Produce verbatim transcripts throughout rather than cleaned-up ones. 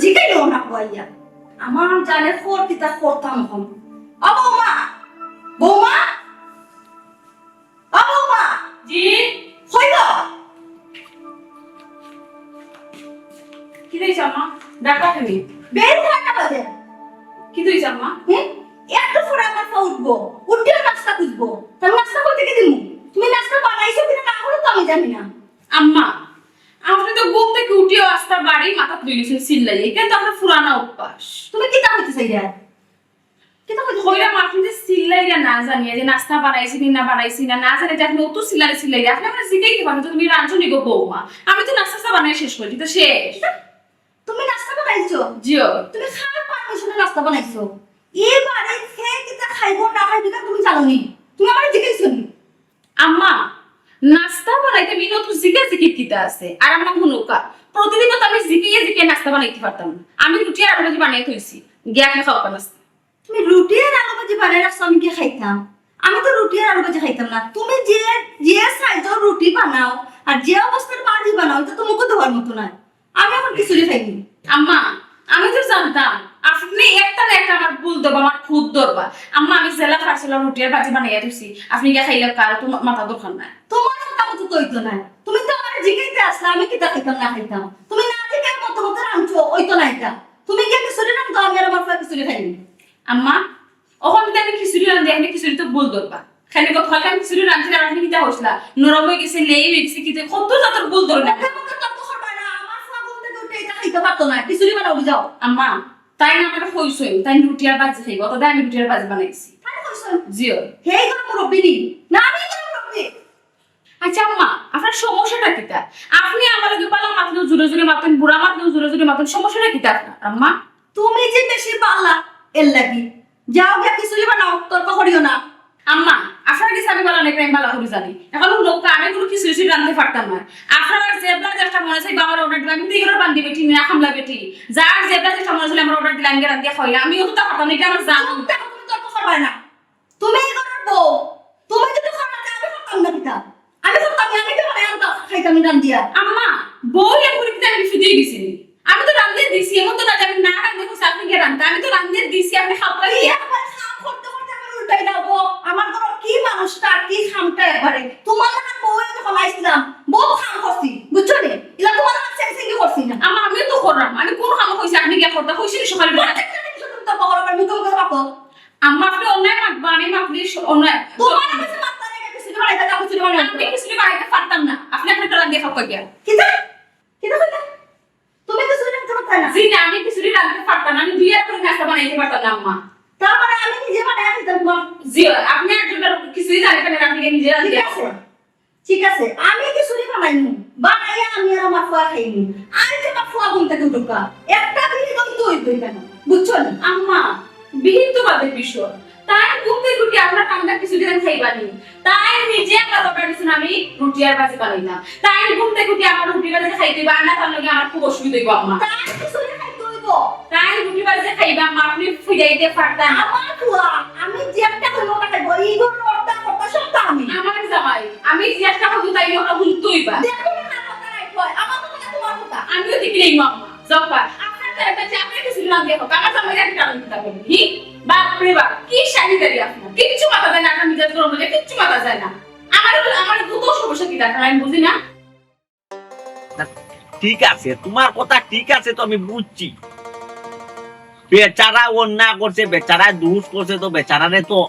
জিগাইও না কইয়া। আমার জানে ফর কিতা করতাম অখন। ও বৌমা, বৌমা, ও বৌমা। জি? কই গো? কিতা অইছে আম্মা? ডাকলা কেনে? বেইন কয়টা বাজে? কিতা অইছে আম্মা? হুম? একটু পরে আমার ফুয়া উঠবো। উঠিয়া নাস্তা খুঁজবো। তার নাস্তা কই থাকি দিমু? তুমি নাস্তা বানাইছো কিনা না করো তো আমি জানি না। আম্মা, আপনে তো ঘুম থাকি উঠিয়া আস্তা বাড়ি মাথাত লইলিছইন চিল্লাইয়া। ইখান তো আপনার পুরানা অভ্যাস। তুমি কিতা কইতে চাইরায়? কিতা কইতে চাইরায়? কইরাম আপনে যে চিল্লাইরা না জানিয়া যে নাস্তা বানাইছি নি না বানাইছি না, না জানিয়া যে আপনে অত চিল্লাইরা চিল্লাইরা। আপনে আমারে জিগাইতে পারেন যে তুমি রানছো নি গো বৌমা। আমি তো নাস্তা বানাই শেষ করি, তো শেষ। তুমি নাস্তা বানাইছো? জিও। তুমি কার পারমিশনে নাস্তা বানাইছো? ই বাড়িত কে কিতা খাইবো না খাইবো ইটা তুমি জানো নি? তুমি আমারে জিগাইছো নি? আম্মা, নাস্তা বানাইতে মিনো তো জিগা জিগি কিতা আছে? আর আম্মা হুনুক্কা, প্রতিদিন তো আমি জিগাইয়া জিগাইয়া নাস্তা বানাইতে পারতাম না। আমি রুটি আর আলু ভাজি বানাই থইছি, গিয়া আপনে খাউক্কা নাস্তা। তুমি রুটি আর আলু ভাজি বানাই রাখছো, আমি গিয়া খাইতাম? আমি তো রুটি আর আলু ভাজি খাইতাম না। তুমি যে, যে সাইজর রুটি বানাও আর যে অবস্থার ভাজি বানাও, ইটা তো মুখো দেওয়ার মতো নায়। আমি অখন খিচুড়ি খাইনি। আম্মা, আমি তো জানতাম আপনে একটা না একটা আমার ভুল ধরবা, আমার খুঁত ধরবা। আম্মা, আমি যেলা পারছিলাম রুটি আর ভাজি বানাইয়া থইছি, আপনে গিয়া খাইলাউক্কা, আর তো মাতার দরকার নাই। তোমার কথা মতো তো অইতো নায়। তুমি তো আমারে জিগাইতে আছলা, আমি কিতা খাইতাম না খাইতাম। তুমি না জিগাইয়া মতো মতো রানছো, অইতো নায় ইটা। তুমি গিয়া খিচুড়ি রান্ধো, আমি আর আমার ফুয়া খিচুড়ি খাইমু। আম্মা, অখন যদি আমি খিচুড়ি রান্ধি, আপনে খিচুড়ি তো ভুল ধরবা। খালি গতকালকে আমি খিচুড়ি রান্ধছিলাম, আপনে কিতা কইছলা? নরম অইগেছে, লেই অইগেছে, কিতা কত জাতর ভুল ধরবা। মুখে মুখে তর্ক করবা না, আমার ফুয়া ঘুম থাকি উঠে ইটা খাইতে পারতো না। খিচুড়ি বানাও, যাও। আম্মা, তাইন আমারে কইছইন, তাইন রুটি আর ভাজি খাইবো, অতটা আমি রুটি আর ভাজি বানাইছি। তাইন কইছইন? জিও। হে ঘরর মুরব্বি নি? না, আমি ঘরর মুরব্বি। আচ্ছা আম্মা, আপনার সমস্যাটা কিতা? আপনে আমার লগে বালা মাতলেও জোরে জোরে মাতইন, বুরা মাতলেও জোরে জোরে মাতইন, সমস্যাটা কিতা আপনার আম্মা? তুমি যে বেশি বালা, এর লাগি। যাও গিয়া খিচুড়ি বানাও, তর্ক করিও না। আম্মা, আপনার গেছে আমি বালা নায়, আমি বালা করি জানি। অখন হুনুক্কা, আমি কুনু খিচুড়ি রানতে পারতাম না। আপনার যেবলা যেটা মনে চায় আমার order দিবা, আমি তো ইগুলা বান্দি বেটি না, কামলা বেটি। যার যেবলা যেটা মনে চায় আমার order দিলে আমি রান্ধিয়া খাওয়াইলাম, আমি অতটা পারতাম না, ইটা আমার জানা। তুমি তর্ক করবা না। তুমি এই ঘরর বউ, তুমি যদি খানা চাও, আমি করতাম না কিতা? আমি করতাম না, আমি তো মানে আনতাম, খাইতাম না রান্ধিয়া। আম্মা, বউ ইয়া করি কিতা আমি ফিদে গেছি নি? আমি তো রান্ধিয়া দিছি, এমন তো না যে আমি না রান্ধি কইছি আপনে গিয়া রান্ধতা। আমি তো রান্ধিয়া দিছি, আপনে খাওয়াই। এই একবার কাম করতে করতে আমার উল্টাই যাবো। আমার ঘরর কি মানুষটা, কি কামটা একবারে। তোমার লাখান বউ আমি যখন আইছিলাম, বউ কাম করছি, বুঝছো নি? ইলা তোমার লাখান সেং সেং করছি না। আম্মা, আমিও তো করলাম। আমি কোন কাম কইছি আপনে গিয়া করতা? কইছি নি সকালে? প্রত্যেকটা জিনিস তুমি তো বড় করে মুখে মুখে রাখো। আম্মা, আপনে অন্যায় মাতবা, আমি মাতলি স-, অন্যায়। তোমার কাছে মাততা লাগে, খিচুড়ি বানাইতে যাও, খিচুড়ি বানাও। আমি খিচুড়ি বানাইতে পারতাম না। আপনে একটা রান্ধিয়া খাওয়াইবা গিয়া। কিতা? কিতা কইলা? তুমি খিচুড়ি রানতে পারতা না? জি না, আমি খিচুড়ি রানতে পারতাম না। আমি দুই হাত করে নাস্তা বানাইতে পারতাম না, আম্মা। তার মানে আমি নিজে বানাই খাইতাম, মা। জি, আপনে একজন খিচুড়ি জানেন না, আপনে নিজে রান্ধিয়া ঠিক আছে। ঠিক আছে, আমি খিচুড়ি বানাইমু, বানাইয়া আমি আর আমার ফুয়া খাইমু। আর যে আমার ফুয়া ঘুম থাকি উঠুক্কা, একটা বিড়ি দই তো অইবই কেন, বুঝছো নি? আম্মা, বিড়ি তো বাদে বিষয়। তাইন ঘুম থাকি উঠি আপনার কামটা খিচুড়ি দেন খাইবা নি? তাইন নিজে আমার order দিছইন আমি রুটি আর ভাজি বানাইতাম। তাইন ঘুম থাকি উঠি আমার রুটি ভাজি খাইতে অইবো, আর না তার লগে আমার খুব অসুবিধা অইবো আম্মা। তাইন খিচুড়ি খাইতে অইবো। তাইন রুটি ভাজি খাইবা আম্মা, আপনে ফিরাইতে পারতা না। আমার ফুয়া, আমি যে একটা কইমু ওটা খাইবো, এই ঘরর অর্ধা কর্তা সবটা আমি। আমার জামাই, আমি যে একটা কইমু তাইন ওটা হুনতে অইবা। দেখো না কার কথা রাইট অয়, আমার কথা না তোমার কথা। আমিও দেখি নাই আম্মা, যাও পা। আপনার তো একটা চাকরি খিচুড়ি রান্ধিয়া খাও, আমার জামাই রাখি কারণ কিতা বলি, হি? বাপ রে বাপ, কি শাহিদারি আপনার, কিচ্ছু মাথা যায় না, আপনার মিজাজ গরম অইলে কিচ্ছু মাথা যায় না। আমার, আমার দুটো সমস্যা কিতা আপনার, আমি বুঝি না। না, ঠিক আছে, তোমার কথা ঠিক আছে, তো আমি বুঝছি। বেচারা অন্যায় করছে, বেচারায় দুষ করছে, তো বেচারারে তো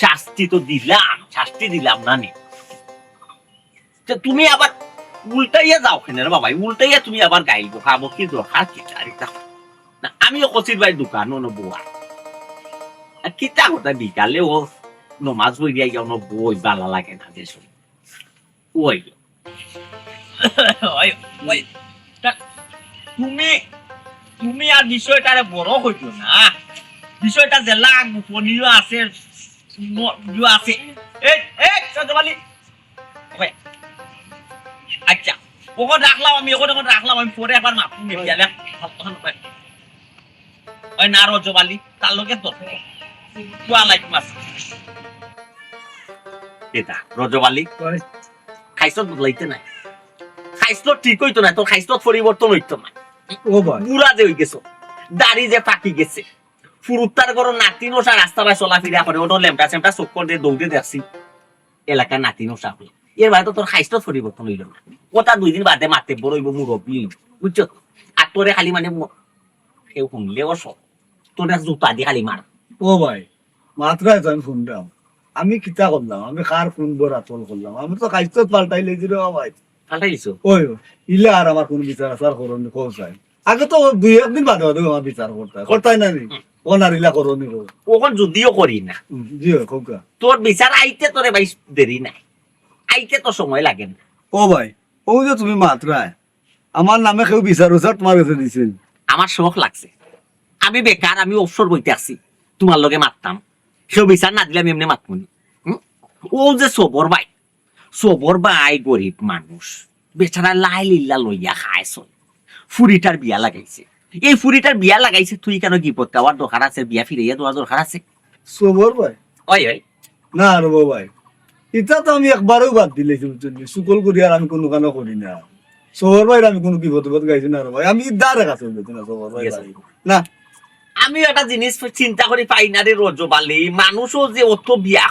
শাস্তি তো দিলাম, শাস্তি দিলাম না নি? তো তুমি আবার উল্টাইয়া যাও কেনে রে বাবা? উল্টাইয়া তুমি আবার গাইল গো, খাবো কি দরকার কি চারিটা? না, আমিও কচির ভাই দোকান অনো বওয়া। আর কিতা কথা বিকালে ও নমাজ পড়িয়া গিয়া অনো বই ভালা লাগে না যে শুনি। ওই। ওই, ওই। তা তুমি, তুমি আর বিষয়টারে বড় কইও না। বিষয়টা যেলা গোপনীয় আছে, ম-, ইয়ে আছে। এই, এই, সজবালি। ওই। আচ্ছা, ওখানে রাখলাম আমি, ওখানে, ওখানে রাখলাম আমি, পরে একবার মাপ নিয়ে গেলে। ওই না রজবালি, তার লগে তো। ওয়ালাইকুম আসসালাম। এটা, রজবালি? ওই। খাইছত বদলাইতে নাই। খাইছত ঠিক অইতো না, তোর খাইছত পরিবর্তন অইতো না। ও ভাই। বুড়া যে অইগেছো, দাড়ি যে পাকি গেছে, ফুরুত্তার ঘরো নাতিন অসা রাস্তা বায় চলাফিরা করে, অনো লেমটা সেমটা চক্কর দে দৌড়ে দেখছি, এলাকার নাতিন অসা অইল। এর বাদে তো তোর খাইস্তত পরিবর্তন অইল না। কথা দুই দিন বাদে মাতব্বর অইবো, মুরব্বি অইবো, বুঝছো? আর তোরে খালি মানে ম-, কেউ হুনলেও সব, তোরে জুতা দি খালি মার। ও ভাই, মাত্রায় তো আমি হুনলাম, আমি কিতা করলাম, আমি কার কোন বড় আতল করলাম, আমি তো খাইস্তত পাল্টাইলাইছি রে ভাই। পাল্টাইলিছো? ওই, ইলা আর আমার কোন বিচার আচার করো নি, কও চাই। আগে তো দুই একদিন বাদে বাদে আমার বিচার করতায়, করতায় না নি? হুম। ও নারিলা করো নি গো। অখন যুদিও করি না। হুম, জি অয়, কউক্কা। তোর বিচার আইতে তোরে ভাই দেরি নাই, আইতে তো সময় লাগে না। ও ভাই, ও যে তুমি মাত্রায়, আমার নামে কেউ বিচার উচার তুমার গেছে দিছে নি? আমার শখ লাগছে, আমি বেকার, আমি অবসর বইতে আছি, তুমার লগে মাততাম, কেউ বিচার না দিলে আমি এমনে মাতমু নি। হুম? ও যে সবর ভাই, সবর ভাই গরিব মানুষ, বেচারা লাই লিল্লা লইয়া খায় চলে। ফুরিটার বিয়া লাগাইছে, এই ফুরিটার বিয়া লাগাইছে, তুই কেন গিবত গাওয়ার দরকার আছে? বিয়া ফিরাইয়া দেওয়ার দরকার আছে? সবর ভাই? ওই, ওই। না রে ভাই, ইতা তো আমি একবারেউ বাদ দিলাইছি, বুঝছো নি? শুকল করি আর আমি কুনুখানো করি না। সবর ভাইর আমি কুনু গিবত টিবত গাইছি না রে ভাই, আমি ইদারে কাছে গেছি না সবর ভাই। না। আমি একটা জিনিস চিন্তা করি পাই না রে রজব আলী, মানুষও যে অত বিয়া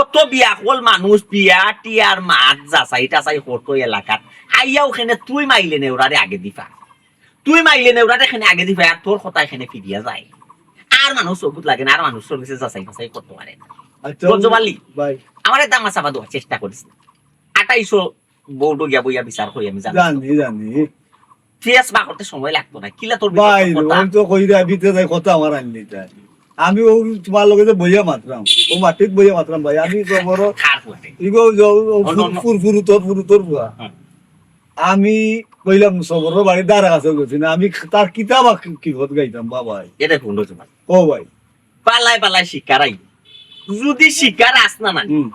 অত বিয়াকল মানুষ বিয়া টিয়ার মাত যাচাই টাচাই করতো এলাকাত, আইয়া অখানে তুই মাইলে নেওরারে আগে দিবা। তুই মাইলে নেওরারে এখানে আগে দিবা, আর তোর কথা এখানে ফিরিয়া যায়। আর মানুষ সবুত লাগে না, আর মানুষ সব কিছু যাচাই ফাচাই করতে পারে না। আচ্ছা, বুঝছো পারলি? ভাই। আমারে দামা চাপা দেওয়ার চেষ্টা করিস না। আঠাইশো বোর্ডও গিয়া বইয়া বিচার করি আমি জানি। জানি, জানি। ফেস বা করতে সময় লাগতো না। কিলা তোর ভাই, কথা? ওই তো কইরা ভিতরে যাই কথা আমার আনলি তাই। আমি ও তুমার লগে যে বইয়া মাতরাম, ও মাটিত বইয়া মাতরাম ভাই। আমি তো বড় খার করতে। ইগো যে ও অন্য, অন্য। ফুর, ফুর, ফুরুতর, ফুরুতর ফুয়া। হ্যাঁ। আমি কইলাম সবরর বাড়ি দাঁড়া আছে গেছি না। আমি তার কিতাব কি, কি ভোট গাইতাম বাবা। এটা কোন রকম? ও ভাই। পালায় পালায় শিকার আই। যদি শিকার আস না, না, হুম।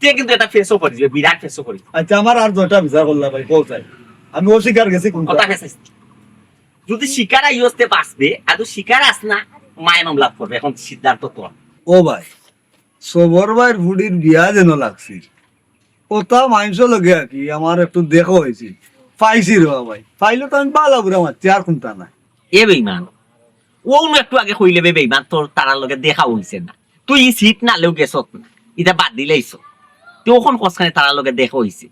তে কিন্তু এটা ফেসও করি দিবে, বিরাট ফেসও করি। আচ্ছা, আমার আর দুইটা বিচার করলা ভাই, বল চাই। আমি অস্বীকার গেছি কোনটা? কথা ফেস আইছে। যদি শিকার আইস তে বাঁচবে, আর যদি শিকার আস না, মায় মামলা করবে। এখন সিদ্ধান্ত তোর। ও ভাই, সবর ভাইর ফুড়ির বিয়া যেন লাগছিল। ওটা মাইনষর লগে আর কি, আমার একটু দেখা অইছিল। পাইছি রে ভাই, পাইলে তো আমি বালা বুড়া মারছি, আর কোনটা নাই। এ বেইমান, ও নু একটু আগে কইলে বে বেইমান, তোর তারার লগে দেখা অইছে না, তুই ই সিট নালেও গেছত না, ইটা বাদ দিলাইছ। তুই অখন কসখানে তারার লগে দেখা অইছে,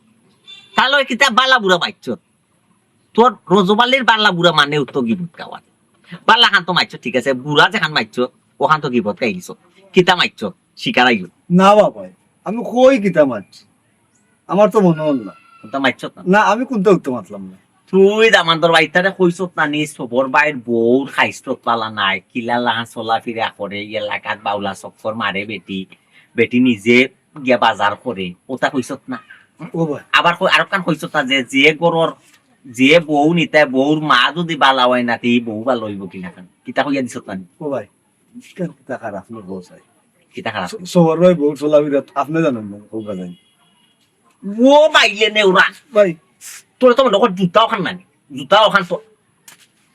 তার লগে কিতা বালা বুড়া মারছত? তোর রজব আলীর বালা বুড়া মানেউ তো গিবত গাওয়ার। বালা খান তো মারছত, ঠিক আছে, বুড়া যেখান মারছত, অখান তো গিবত গাইলিছ। কিতা মারছত? শিকার আইও। না বাবা, আমি কই কিতা মারছি? আমার তো মনো অইল না। কোনটা মারছত না? না, আমি কোনটা উত্তম মাতলাম না। তুই দামান্দর বাইতারে কইছত না নি, সবর বাইর বউর খাইস্তত বালা নাই, কিলা লাহা চলাফিরা করে, এলাকাত বাউলা চক্কর মারে বেটি, বেটি নিজে গিয়া বাজার করে, ওটা কইছত না? ও ভাই। আবার কই-, আরোকখান কইছত না যে, যে ঘরর, যে বউ নিতায়, বউর মা যদি বালা অয় না, তে ই বউ বালা অইবো কিলাখান? কিতা কইয়া দিছত না নি? ও ভাই, ইখান কিতা খারাপ না বউ চাই? কিতা খারাপ? স-, সবর ভাই বউর চলাফিরা আপনে জানইন না, ও ভাই। ও বাইলে নেওরা। ভাই। তোর তো মনে কর জুতা অখান নাই। জুতা অখান তো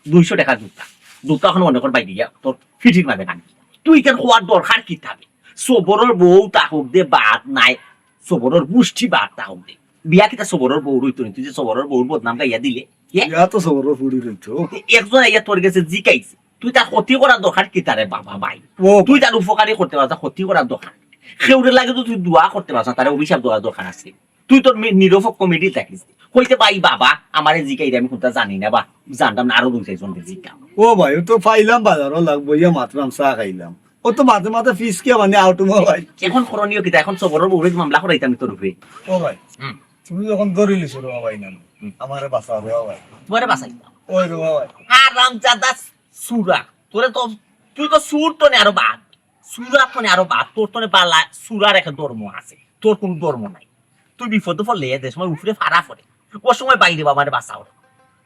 দুইশো টেকা জুতা। জুতা অখান মনে কর বাইরে গিয়া তোর ফিটির মাঝে কান। তুই ইখান কওয়ার দরকার কিতা বে? সবরর বউ তা হোক দে বাদ নাই। সবরর গুষ্টি বাদ তা হোক দে। বিয়া কিতা সবরর বউ রইতো নি? তুই যে সবরর বউর বদনাম গাইয়া দিলে, কে? বিয়া তো সবরর ফুড়ি রইতো। একজন আইয়া তোর গেছে জিকাইছে। তুই তার ক্ষতি করার দরকার কিতা রে বাবা ভাই? ও। তুই তার উপকারই করতে পারছ, ক্ষতি করার দরকার। কেউরে লাগে তো তুই দোয়া করতে পারছ, তারে অভিশাপ দেওয়ার দরকার আছে। তুই তোর মি-, নিরপেক্ষ মিডিল থাকিস। কইতে ভাই বাবা, আমারে জিকাইরে আমি কোনটা জানি না বা, জানতাম না, আরো দুই চাইরজনরে জিকা। ও ভাই, ও তো পাইলাম বাজারো লাগবো, ইয়া মাতরাম চা খাইলাম। ও তো মাঝে মাঝে ফিসকে মানে আউট মা ভাই। এখন করণীয় কিতা? এখন সবরর বউরে মামলা করাইতাম তোর উপরে। ও ভাই, হুম। তুমি যখন ধরিলিছো রে বাবা, ইনাম, হুম। আমারে বাঁচাও রে বাবা। তোমারে বাঁচাই। ওই রে বাবা। হারামজাদা সুরা। তোরে তো, তুই তো সুর তো নে আরো বাদ। সুরা তো নে আরো বাদ। তোর তো নে বালা সুরার একটা ধর্ম আছে। তোর কোনো ধর্ম নাই। তুই বিপদে পড়লে এ দেশ সময় উপরে ফাড়া পড়ে। ও সময় বাইরে বাবারে বাঁচাও।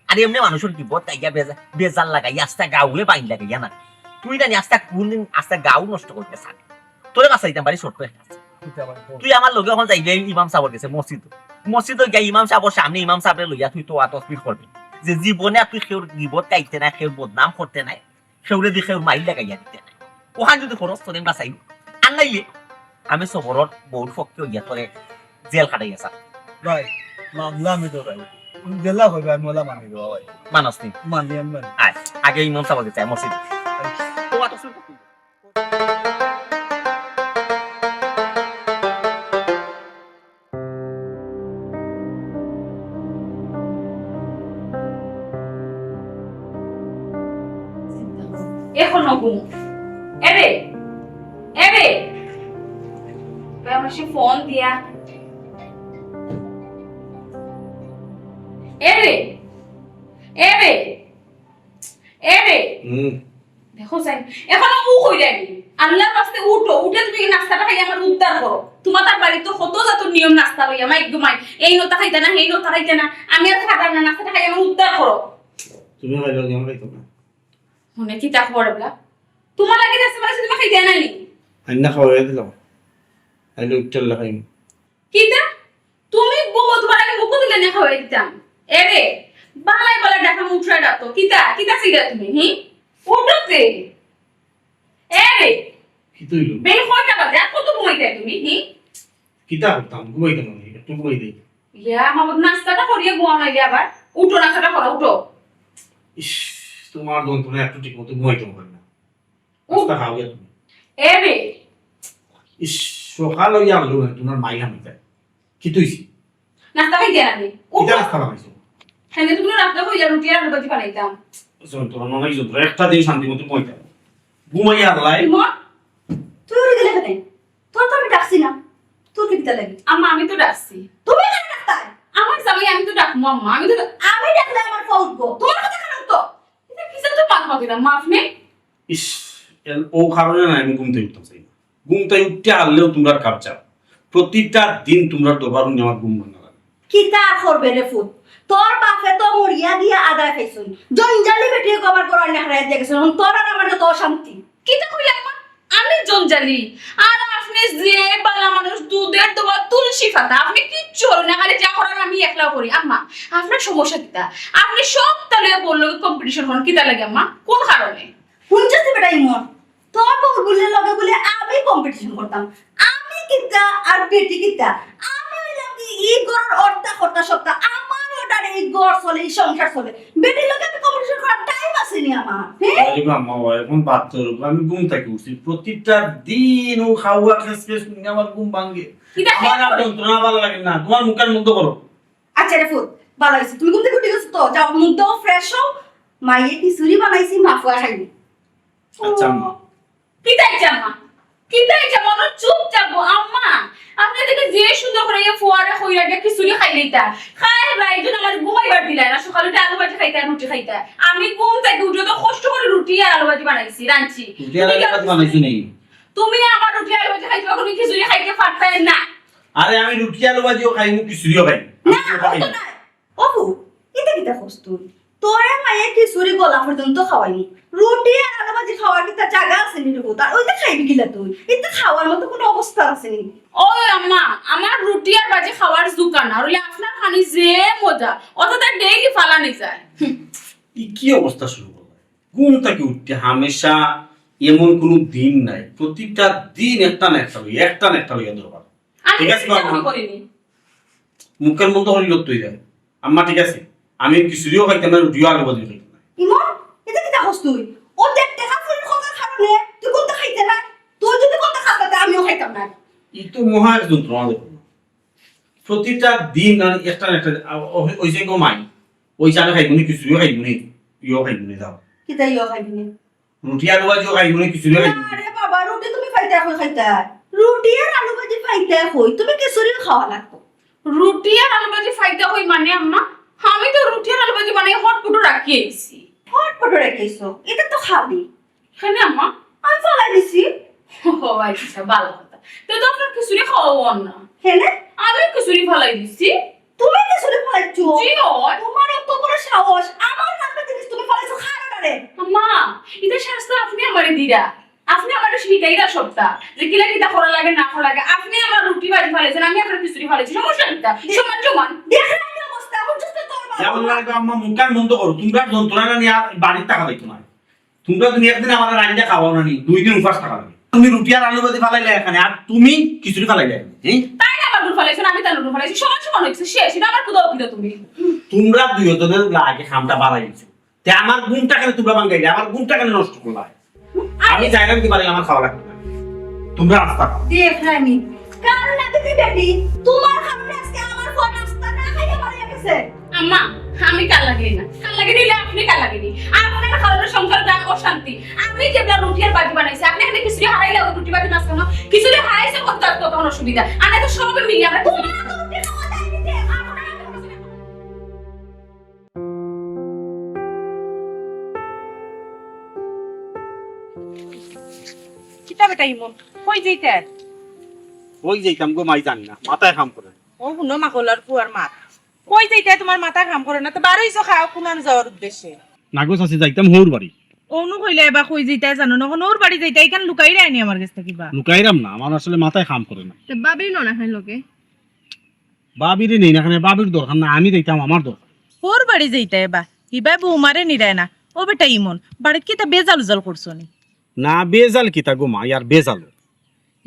আর এমনে মানুষর বিপদ তাইয়া বেজা-, বেজার লাগাই, আস্তা গাউয়ে বাইন লাগাইয়া না। তুই জানি আস্তা কোন দিন আস্তা গাউ নষ্ট করতে চাস। তোরে বাঁচাইতাম পারি ছোট্ট একটা আছে। কিতা ভাই, বল। তুই আমার লগে অখন যাইবে ইমাম সাবর গেছে মসজিদ। মসজিদো গিয়া ইমাম সাবর সামনে ইমাম সাবরে লইয়া তুই তো তসবিহ করবি। যে জীবনে আর তুই কেউর গিবত গাইতে না, কেউর বদনাম করতে নাই। কেউরে দি কেউর মাইর লাগাইয়া দিতে নাই। অখান যদি খরচ তোরে বাঁচাইব, আর নাইলে আমি সবরর বউর পক্ষে অইয়া তোরে জেল খাটাইয়া ছাড়মু। ভাই, মামলা আমি তো ভাই। তুমি যেলা কইবা, আমি ওলা মানি দেবো ভাই। মানস নি? মানি, আমি মানি। আয়, আগে ইমাম সাহেব আগে চাই, মসজিদ। তোমার তো শুরু করতে হবে। এখনো ঘুম। এরে, এরে। বেমাসে ফোন দিয়া। এরে, এরে, এরে। হুম। দেখো চাইন, এখনো মুখ অই যায়নি। আল্লাহর ওয়াস্তে উঠো, উঠে তুমি এই নাস্তাটা খাইয়া আমার উদ্ধার করো। তোমার তার বাড়িত তো কত জাতর নিয়ম নাস্তা লইয়া, মাই গো মাই, এই নতা খাইতা না, এই নতা খাইতা না। আমি আর খাইতাম না, নাস্তাটা খাইয়া আমার উদ্ধার করো। তুমি খাইলে আমি খাইতাম না। মনে কিতা খবর এবলা? তোমার লাগি নাস্তা বানাইছি, তুমি খাইতা না নি? আইনা খাওয়াই দিলাম। আইলে উঠতে লাগাই। কিতা? তুমি ঘুমো, তোমার আমি মুখো দিলে না খাওয়াই দিতাম। এরে, বালাই বালাই ডাকা মুঠরা ডাকতো। কিতা? কিতা ছিলা তুমি, হি? উঠো তে। এরে। কিতা অইলো? বেলা কয়টা বাজে? আর কত ঘুমাইতায় তুমি, হি? কিতা করতাম? ঘুমাইতাম আমি, একটু ঘুমাই দেই। ইয়া, আমার নাস্তাটা করিয়া ঘুমাও নাইলে আবার। উঠো, নাস্তাটা করো, উঠো। ইস, তোমার যন্ত্রণায় একটু ঠিক মতো ঘুমাইতাম পারি না। উঠ। নাস্তা খাও গিয়া তুমি। এরে। ইস, সকাল অইয়া গেল না, তোমার মাই হামিতা। কিতা অইছে? নাস্তা খাইতায় না নি? উঠো। কিতা নাস্তা বানাইছো? হ্যাঁ, তুমি রাখতে কইয়া রুটি আর আলু ভাজি বানাইতাম। যন্ত্রণা নাই যন্ত্রণা, একটা দিন শান্তি মতো ঘুমাইতাম। ঘুমাইয়া আল্লাহ। মা, তুই উঠে গেলে কেনে? তোর তো আমি ডাকছি না। তোর কিতা লাগি? আম্মা, আমি তো ডাকছি। তুমি কেনে ডাকতায়? আমার জামাই আমি তো ডাকমু, আম্মা। আমি তো আমি ডাকলে আমার ফল গো। তোমার কথা কেনে তো? এটা কিসের তো মাত মাতি না, মাফ নেই? ইস, এর ও কারণে না আমি ঘুম থাকি উঠতাম চাই না। ঘুম থাকি উঠতে আরলেও তোমরার কাবজা। প্রতিটা দিন তোমরার দরবার হুনি আমার ঘুম ভাঙা লাগে। কিতা আর করবে রে ফুত? তোর বাপে তো মরিয়া দিয়া আদায় খাইছইন। জঞ্জালি বেটি কবার করার নেহরায় দিয়া গেছইন। এখন তোর আর আমার যত অশান্তি। কিতা কইলা আম্মা? আমি জঞ্জালি? আর আপনে যে বালা মানুষ, দুধের দোয়া তুলসী পাতা, আপনে কিচ্ছু করইন না, খালি যা করার আমি একলাউ করি। আম্মা, আপনার সমস্যা কিতা? আপনে সব তালে বললো কম্পিটিশন করইন, কিতা লাগে আম্মা? কোন কারণে? হুনছস নি বেটা ইমন, তোর বউর বুলে লগে বুলে আমি কম্পিটিশন করতাম। আমি কিতা আর বেটি কিতা? আমি অইলাম কি ই ঘরর অর্তা কর্তা সত্তা, আমার অর্ডারে ই ঘর চলে, ই সংসার চলে। বেটির লগে আমি কম্পিটিশন করার টাইম আছে নি আমার, হ্যাঁ? আরে বাবা, এখন বাদ তোর উপর। আমি ঘুম থাকি উঠছি, প্রতিটা দিন ও খাওয়া খেস খেস শুনে আমার ঘুম ভাঙে। কিতা আমার আর খেয়ে যন্ত্রণা ভালা লাগে না। তোমার মুখের মধ্যে করো। আচ্ছা রে ফুত, ভালা অইছে, তুমি ঘুম থাকি উঠি গেছো তো, যাও মুখ দাও, ফ্রেশ হও। মাইয়ে খিচুড়ি বানাইছি, মাফুয়া খাইবি। আচ্ছা, আম্মা। কিতা আইছে আম্মা? কিতা আইছে আম্মা? ওরা চুপ থাকবো আম্মা। আপনে দেখি যে সুন্দর করি ইয়ে ফুয়ারে কইরা গিয়া খিচুড়ি খাইলিতা। খাই ভাই, একজন আমার ঘুমাইবার দিলা না, সকালে উঠে আলু ভাজি খাইতা, রুটি খাইতা। আমি ঘুম থাকি উঠে তো কষ্ট করি রুটি আর আলু ভাজি বানাইছি, রানছি। রুটি আর তুমি আলু ভাজি বানাইছো নি? তুমি আমার রুটি আলু ভাজি খাইতে পারো, তুমি খিচুড়ি খাইতে পারতায় না। আরে আমি রুটি আলু ভাজিও খাইমু, খিচুড়িও খাইমু। না, আমি তো খাই। অতো না। অপু, ইতা কিতা কস তুই? তোরে মাইয়ে খিচুড়ি গলা পর্যন্ত খাওয়াইনি। রুটি আর আলু ভাজি খাওয়ার কিতা জাগা আছে নি রে পুত? আর ওইটা খাইবি কিলা তুই? ইতা খাওয়ার মতো কোনো অবস্থা আছে নি? ওই আম্মা, আমার রুটি আর ভাজি খাওয়ার জুকা না, অইলে আপনার খানি যে মজা, অত তার ডেইলি ফালানি যায়। হুম। ই কি অবস্থা শুরু করলে? ঘুম থাকি উঠতে হামেশা এমন কোনো দিন নাই, প্রতিটা দিন একটা না একটা লইয়া, একটা না একটা লইয়া দরবার। আমি ঠিক আছে, কিছু বাবা। মনে করিনি। মুখের মতো হইল তুই রে। আম্মা, ঠিক আছে, আমি খিচুড়িও খাইতাম না, রুটিও আলু ভাজিও খাইতাম না। ইমন, ইতা কিতা কস তুই? ও দেখ, টেকা ফুরির কথার কারণে তুই কোনটা খাইতে না? তুই যদি কোনটা খাতে, আমিও খাইতাম না। ই তো মহা এক যন্ত্রণা দেখো। প্রতিটা দিন আর একটা না একটা, আ, ও, ওই যে গো মাই, ওই চালে খাইবো নি, খিচুড়িও খাইবো নি, ইও খাইবো নি, দাও। কিতা ইও খাইবি নি? রুটি আলু ভাজিও খাইমু নি, খিচুড়ি খাইমু নি। আরে বাবা, রুটি তুমি ফাইতা কই খাইতা? রুটি আর আলু ভাজি ফাইতা কই? তুমি খিচুড়িও খাওয়া লাগবো। রুটি আর আলু ভাজি ফাইতা কই মানে আম্মা? আমি তো রুটি আর আলু ভাজি বানাই হটপটো রাখি আইছি। হটপটো রাখি আইছো? ইটা তো খালি। কেনে আম্মা? আমি ফালাই দিছি। ও আচ্ছা, ভালা কথা। তে তো আপনার খিচুড়ি খাওয়া অর না। কেনে? আমি খিচুড়ি ফালাই দিছি। তুমি খিচুড়ি ফালাইছো? জি, অয়। তোমার অত বড় সাহস, আমার রান্না জিনিস তুমি ফালাইছো, খাও না রে। আম্মা, ইটা শাস্তি আপনে আমারে দিরা। আপনে আমারে শিখাইরা সবটা, যে কিলা কিতা করা লাগে না করা লাগে। আপনে আমার রুটি ভাজি ফালাইছেন, আমি আপনার খিচুড়ি ফালাইছি, সমস্যা কিতা? সমান সমান। দেখো না কি অবস্থা, এখন just তোর বাবা। যেমন লাগে আম্মা, মুখ কান বন্ধ করো, তোমরা যন্ত্রণা নিয়া বাড়িত থাকা যাইতো না। তোমরা তুমি একদিন আমার রান্না খাওয়াও না নি, দুই দিন উপাস থাকা লাগে। তুমি রুটি আর আলু ভাজি ফালাইলে এখানে, আর তুমি খিচুড়ি ফালাইলে এখানে, হ্যাঁ? তাই না, বাবুর ফালাইছো না, আমি তার লগে ফালাইছি, সমান সমান অইছে, শেষ। ইটা আমার কুদা উকিল তুমি। তোমরা দুইজনের লাগে কামটা বাড়াই দিছো। তে আমার ঘুমটা কেনে তোমরা ভাঙাইলে? আমার ঘুমটা কেনে নষ্ট করলা? আমি যাইরাম কি বাড়ি, আমার খাওয়া লাগতো না। তোমরা রাস্তা খাও। দেখরায়নি, কার লাগি বেটি, তোমার কারণে আজকে আমার ফুয়া নাস্তা না খাইয়া বাড়ি গেছে। আম্মা, আমি কার লাগি না, কার লাগি নিলে আপনি কার লাগি নি? আপনার কারণে সংসার গান অশান্তি। আমি যেবলা রুটি আর বাজি বানাইছি, আপনি এখানে খিচুড়ি হারাইলে ওই রুটি বাজি মাঝখানো, খিচুড়ি হারাইছে কত, কত তখন অসুবিধা। আর না তো সবে মিলে আমরা তোমার তো রুটি খাওয়া যায় নিতে, আপনার তো কিতা বেটা ইমন, কই যাইতে? কই যাইতাম গো মাই, জানি না, মাথায় কাম করে না। ও হুনো, মাকলার ফুয়ার মাত। কই যাইতে তোমার মাথায় কাম করে না? তো বারইছো খাও কুনান যাওয়ার উদ্দেশ্যে? না গো চাচি, যাইতাম হউর বাড়ি। অনু কইলে এবার কই যাইতে জানো না, এখন ওর বাড়ি যাইতে, এখান লুকাইরায়নি আমার গেছ থাকি বা? লুকাইরাম না, আমার আসলে মাথায় কাম করে না। তো বাবির ননা খাই লগে? বাবিরে নেই না কেনে, বাবির দরকার না, আমি যাইতাম আমার দরকার। ওর বাড়ি যাইতায় বা, হিবায় বৌমারে নিরায় না। ও বেটা ইমন, বাড়িত কিতা বেজাল উজাল করছো নি? না, বেজাল কিতা গো মা, ইয়ার বেজাল।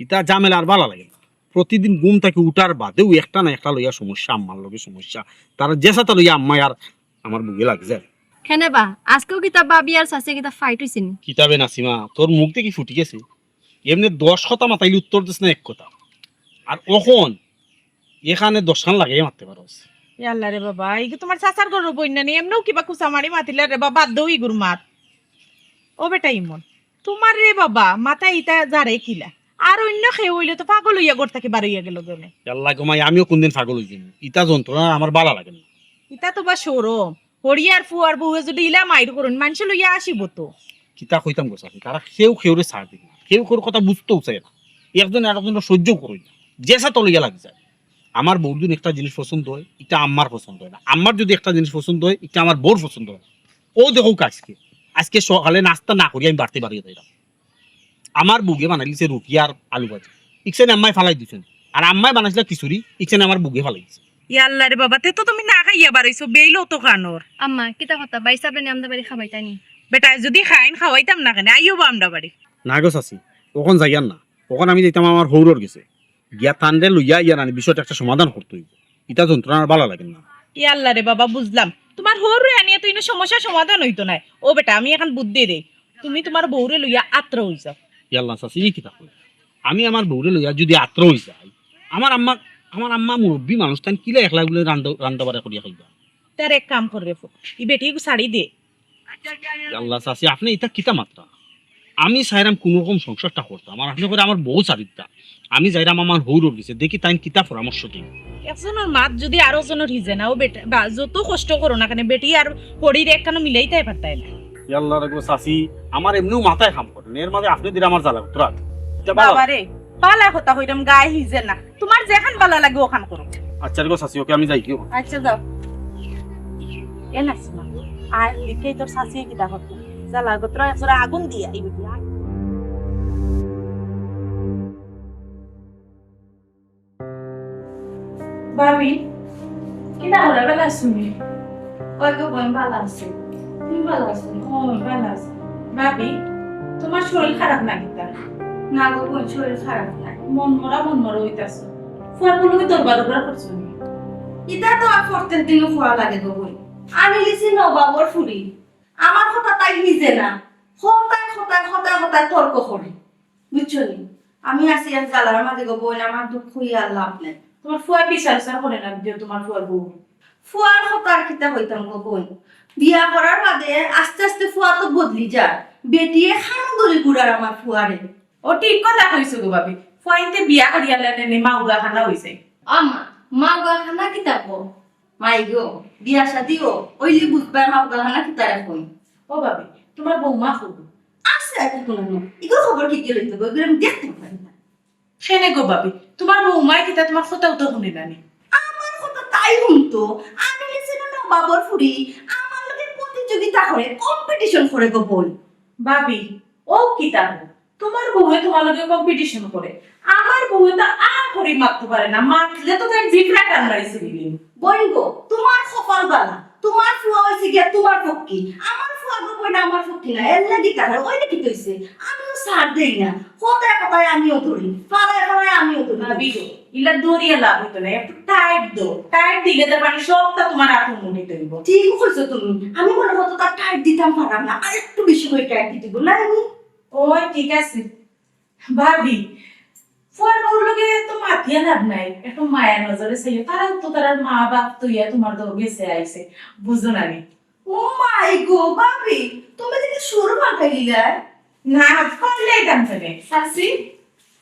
ইতা ঝামেলা আর বালা লাগে না। প্রতিদিন ঘুম থাকি উঠার বাদেউ একটা না একটা লইয়া সমস্যা, আম্মার লগে সমস্যা। তারা যেসাতা লইয়া আম্মা আর আমার বুকে লাগি যায়। কেনে বা, আজকেও কিতা বাবি আর চাচিয়ে কিতা ফাইট অইছে নি? কিতা বে নাসিমা, তোর মুখ দেখি ফুটি গেছে। এমনে দশ কথা মাতাইলে উত্তর দিস না এক কথা। আর অখন এখানে দশখান লাগাইয়া মাততে পারস। এ আল্লাহ রে বাবা, ইগু তোমার চাচার ঘরর বইন না নি, এমনেও কিবা কুচা মারি মাতিলে রে বাবা, বাদ দেও ইগুর মাত। ও বেটা ইমন, তোমার রে বাবা, মাথা ইতা যারে কিলা। আর অইন্য কেউ অইলে তো পাগল অইয়া ঘর থাকি বারইয়া গেলো গনে। আল্লাহ গো মাই, আমিও কুনদিন পাগল অইযিমু। ইতা যন্ত্রণা আমার বালা লাগে না। ইতা তো বা শরম। হরিয়ার ফুয়ার বউয়ে যদি ইলা মাইর করইন, মানষে লইয়া আসিবো তো। কিতা কইতাম গো চাচি, তারা কেউ কেউরে ছাড় দিন না, কেউ কেউর কথা বুঝতেও চায় না, একজন আরেকজনরে সহ্যও করইন না, যেসাতা লইয়া লাগি যায়। আমার বউর যদি একটা জিনিস পছন্দ অয়, ইটা আম্মার পছন্দ অয় না, আম্মার যদি একটা জিনিস পছন্দ অয়, ইটা আমার বউর পছন্দ অয় না। ও দেখউক্কা আজকে, আজকে সকালে নাস্তা না করি আমি বাড়িত বারইয়া যাইরাম। আমার বউয়ে বানাইলিছে রুটি আর আলু ভাজি, ইকছানি আম্মায় ফালাই দিছইন। আর আম্মায় বানাইছিলা খিচুড়ি, ইকছানি আমার বউয়ে ফালাই দিছে। ইয়া আল্লাহ রে বাবা, তে তো তুমি না খাইয়া বারইছো, বেইলো তো খানোর। আম্মা, কিতা কথা, ভাইসাবে নি আমরার বাড়ি খাবাইতা নি? বেটা, যদি খাইন খাওয়াইতাম না কেনে, আইও বা আমরার বাড়ি। না গো চাচি, অখন যাইয়ার না, অখন আমি যাইতাম আমার হউরর গেছে। গিয়া তানরে লইয়া আইয়া নানি বিষয়টা একটা সমাধান করতে অইবো। ইতা যন্ত্রণা আর বালা লাগে না। ইয়া আল্লাহ রে বাবা, বুঝলাম। তোমার হউররে আনিয়া তো ইনো সমস্যা সমাধান অইতো নায়। ও বেটা, আমি এখান বুদ্ধি দেই, তুমি তোমার বউরে লইয়া আত্র অই যাও। ইয়া আল্লাহ চাচি, ই কিতা কইন? আমি আমার বউরে লইয়া যদি আত্র অই যাই, আমার আম্মা, আমার আম্মা মুরব্বি মানুষ, তাইন কিলা একলা বলে রান্দা, রান্দা বাড়া করিয়া খাইবা? তার এক কাম কর রে ফুত, ই বেটি ইগু ছাড়ি দে। ইয়া আল্লাহ চাচি, আপনে ইতা কিতা মাতরা? আমি চাইরাম কুনু রকম সংসারটা করতাম, আর আপনে কইরা আমার বউ ছাড়ি দিতা। আমি যাইরাম আমার হউরর গেছে, দেখি তাইন কিতা পরামর্শ দেইন। একজনর মাত যদি আরো জনর হিজে না, ও বেটা, বা যত কষ্ট করো না কেনে, বেটি আর হরির একখানো মিলাইতায় পারতায় না। ইয়া আল্লাহ রে গো চাচি, আমার এমনেউ মাথায় কাম করে না, এর মাঝে আপনে দিরা আমার জ্বালা উতরাত। ইতা বালা। বাবা রে, বালা কথা কইরাম, গায়ে হিজে না। তোমার যেখান বালা লাগে ওখান করো। আচ্ছা রে গো চাচি, ওকে আমি যাই গো। আচ্ছা, যাও। এ নাসিমা, আয়, লিখেই তোর চাচিয়ে কিতা করতো। জ্বালা গোত্র একজোড়া আগুন দিয়া, এই বেটি, আয়। ভাবি, কিতা করো, বালা আছো নি? ওই গো বইন, বালা আছি। তুমি বালা আছো নি? ও, বালা আছি। ভাবি, তোমার শরীর খারাপ না কিতা? না গো বইন, শরীর খারাপ নাই। মন মরা, মন মরা অইতাছো। ফুয়ার কুনু কি দরবার উরবার করছো নি? ইতা তো আর প্রত্যেক দিনও ফুয়া লাগে গো বইন। আমি লিছি নবাবর ফুরি। আমার কথা তাই হিজে না। কথায় কথায়, কথায় কথায় তর্ক করে। বুঝছো নি? আমি আছি এক জ্বালার মাঝে গো বইন, আমার দুঃখ ইয়া লাভ নাই। তোমার ফুয়া বিচার আচার করে না, যে তোমার ফুয়ার বউ। ফুয়ার কথা আর কিতা কইতাম গো বইন? বিয়া করার বাদে আস্তে আস্তে ফুয়া তো বদলি যায়। বেটিয়ে খানো ধরি ঘুরার আমার ফুয়ারে। ও ঠিক কথা কইছো গো ভাবি। ফুয়াইন্তে বিয়া করিয়া লেনে নে মাউগা খানা অইছে। আম্মা, মাউগা খানা কিতা গো? মাই গো, বিয়া শাদিও অইলে বুঝবায় মাউগা খানা কিতারে কইন। ও ভাবি, তোমার বৌমা কই? আছে আর কি কোনো না। ইগোর খবর কি গেল তো গো? ইগোর আমি দেখতে পারি না। কেনে গো ভাবি, তোমার বৌমায় কিতা তোমার কথাও তো হুনে না নি? আমার কথা তাই হুনতো। আমি লিছি না নবাবর ফুরি, আমার লগে প্রতিযোগিতা করে, কম্পিটিশন করে গো বইন। ভাবি, ও কিতা গো? তোমার বউয়ে তোমার লগে কম্পিটিশন করে। আমার বউয়ে তো আ করি মাততে পারে না, মাতলে তো তার জিভরা টান মারিছে দিবি। বইন গো, তোমার কপাল বালা, তোমার ফুয়া অইছে গিয়া তোমার পক্ষী। আমার ফুয়া গো বইন আমার পক্ষী না, এর লাগি তার অইলে কিতা অইছে? আমিও ছাড় দেই না, কথায় কথায় আমিও ধরি, পাড়ায় পাড়ায় আমিও ধরি। ভাবি গো, ইলা দরিয়া লাভ অইতো না, একটু টাইট দো। টাইট দিলে তার মানে সবটা তুমার আতর মুঠিত অইবো। ঠিক কইছো তুমি, আমি মনে করতো তার টাইট দিতাম পারলাম না, আর একটু বেশি করি টাইট দিতে বললাম আমি। ও, ঠিক আছে ভাবি, ফুয়ার বউর লগে তো মাতিয়া লাভ নাই, একটু মায়া নজরে চাইও। তারাও তো তারার মা বাপ থইয়া তুমার দর গেছে আইছে, বুঝো না নি? ও মাই গো, ভাবি, তুমি দেখি সুর পাল্টাই দিলা। না, পাল্টাইতাম কেনে? চাচি,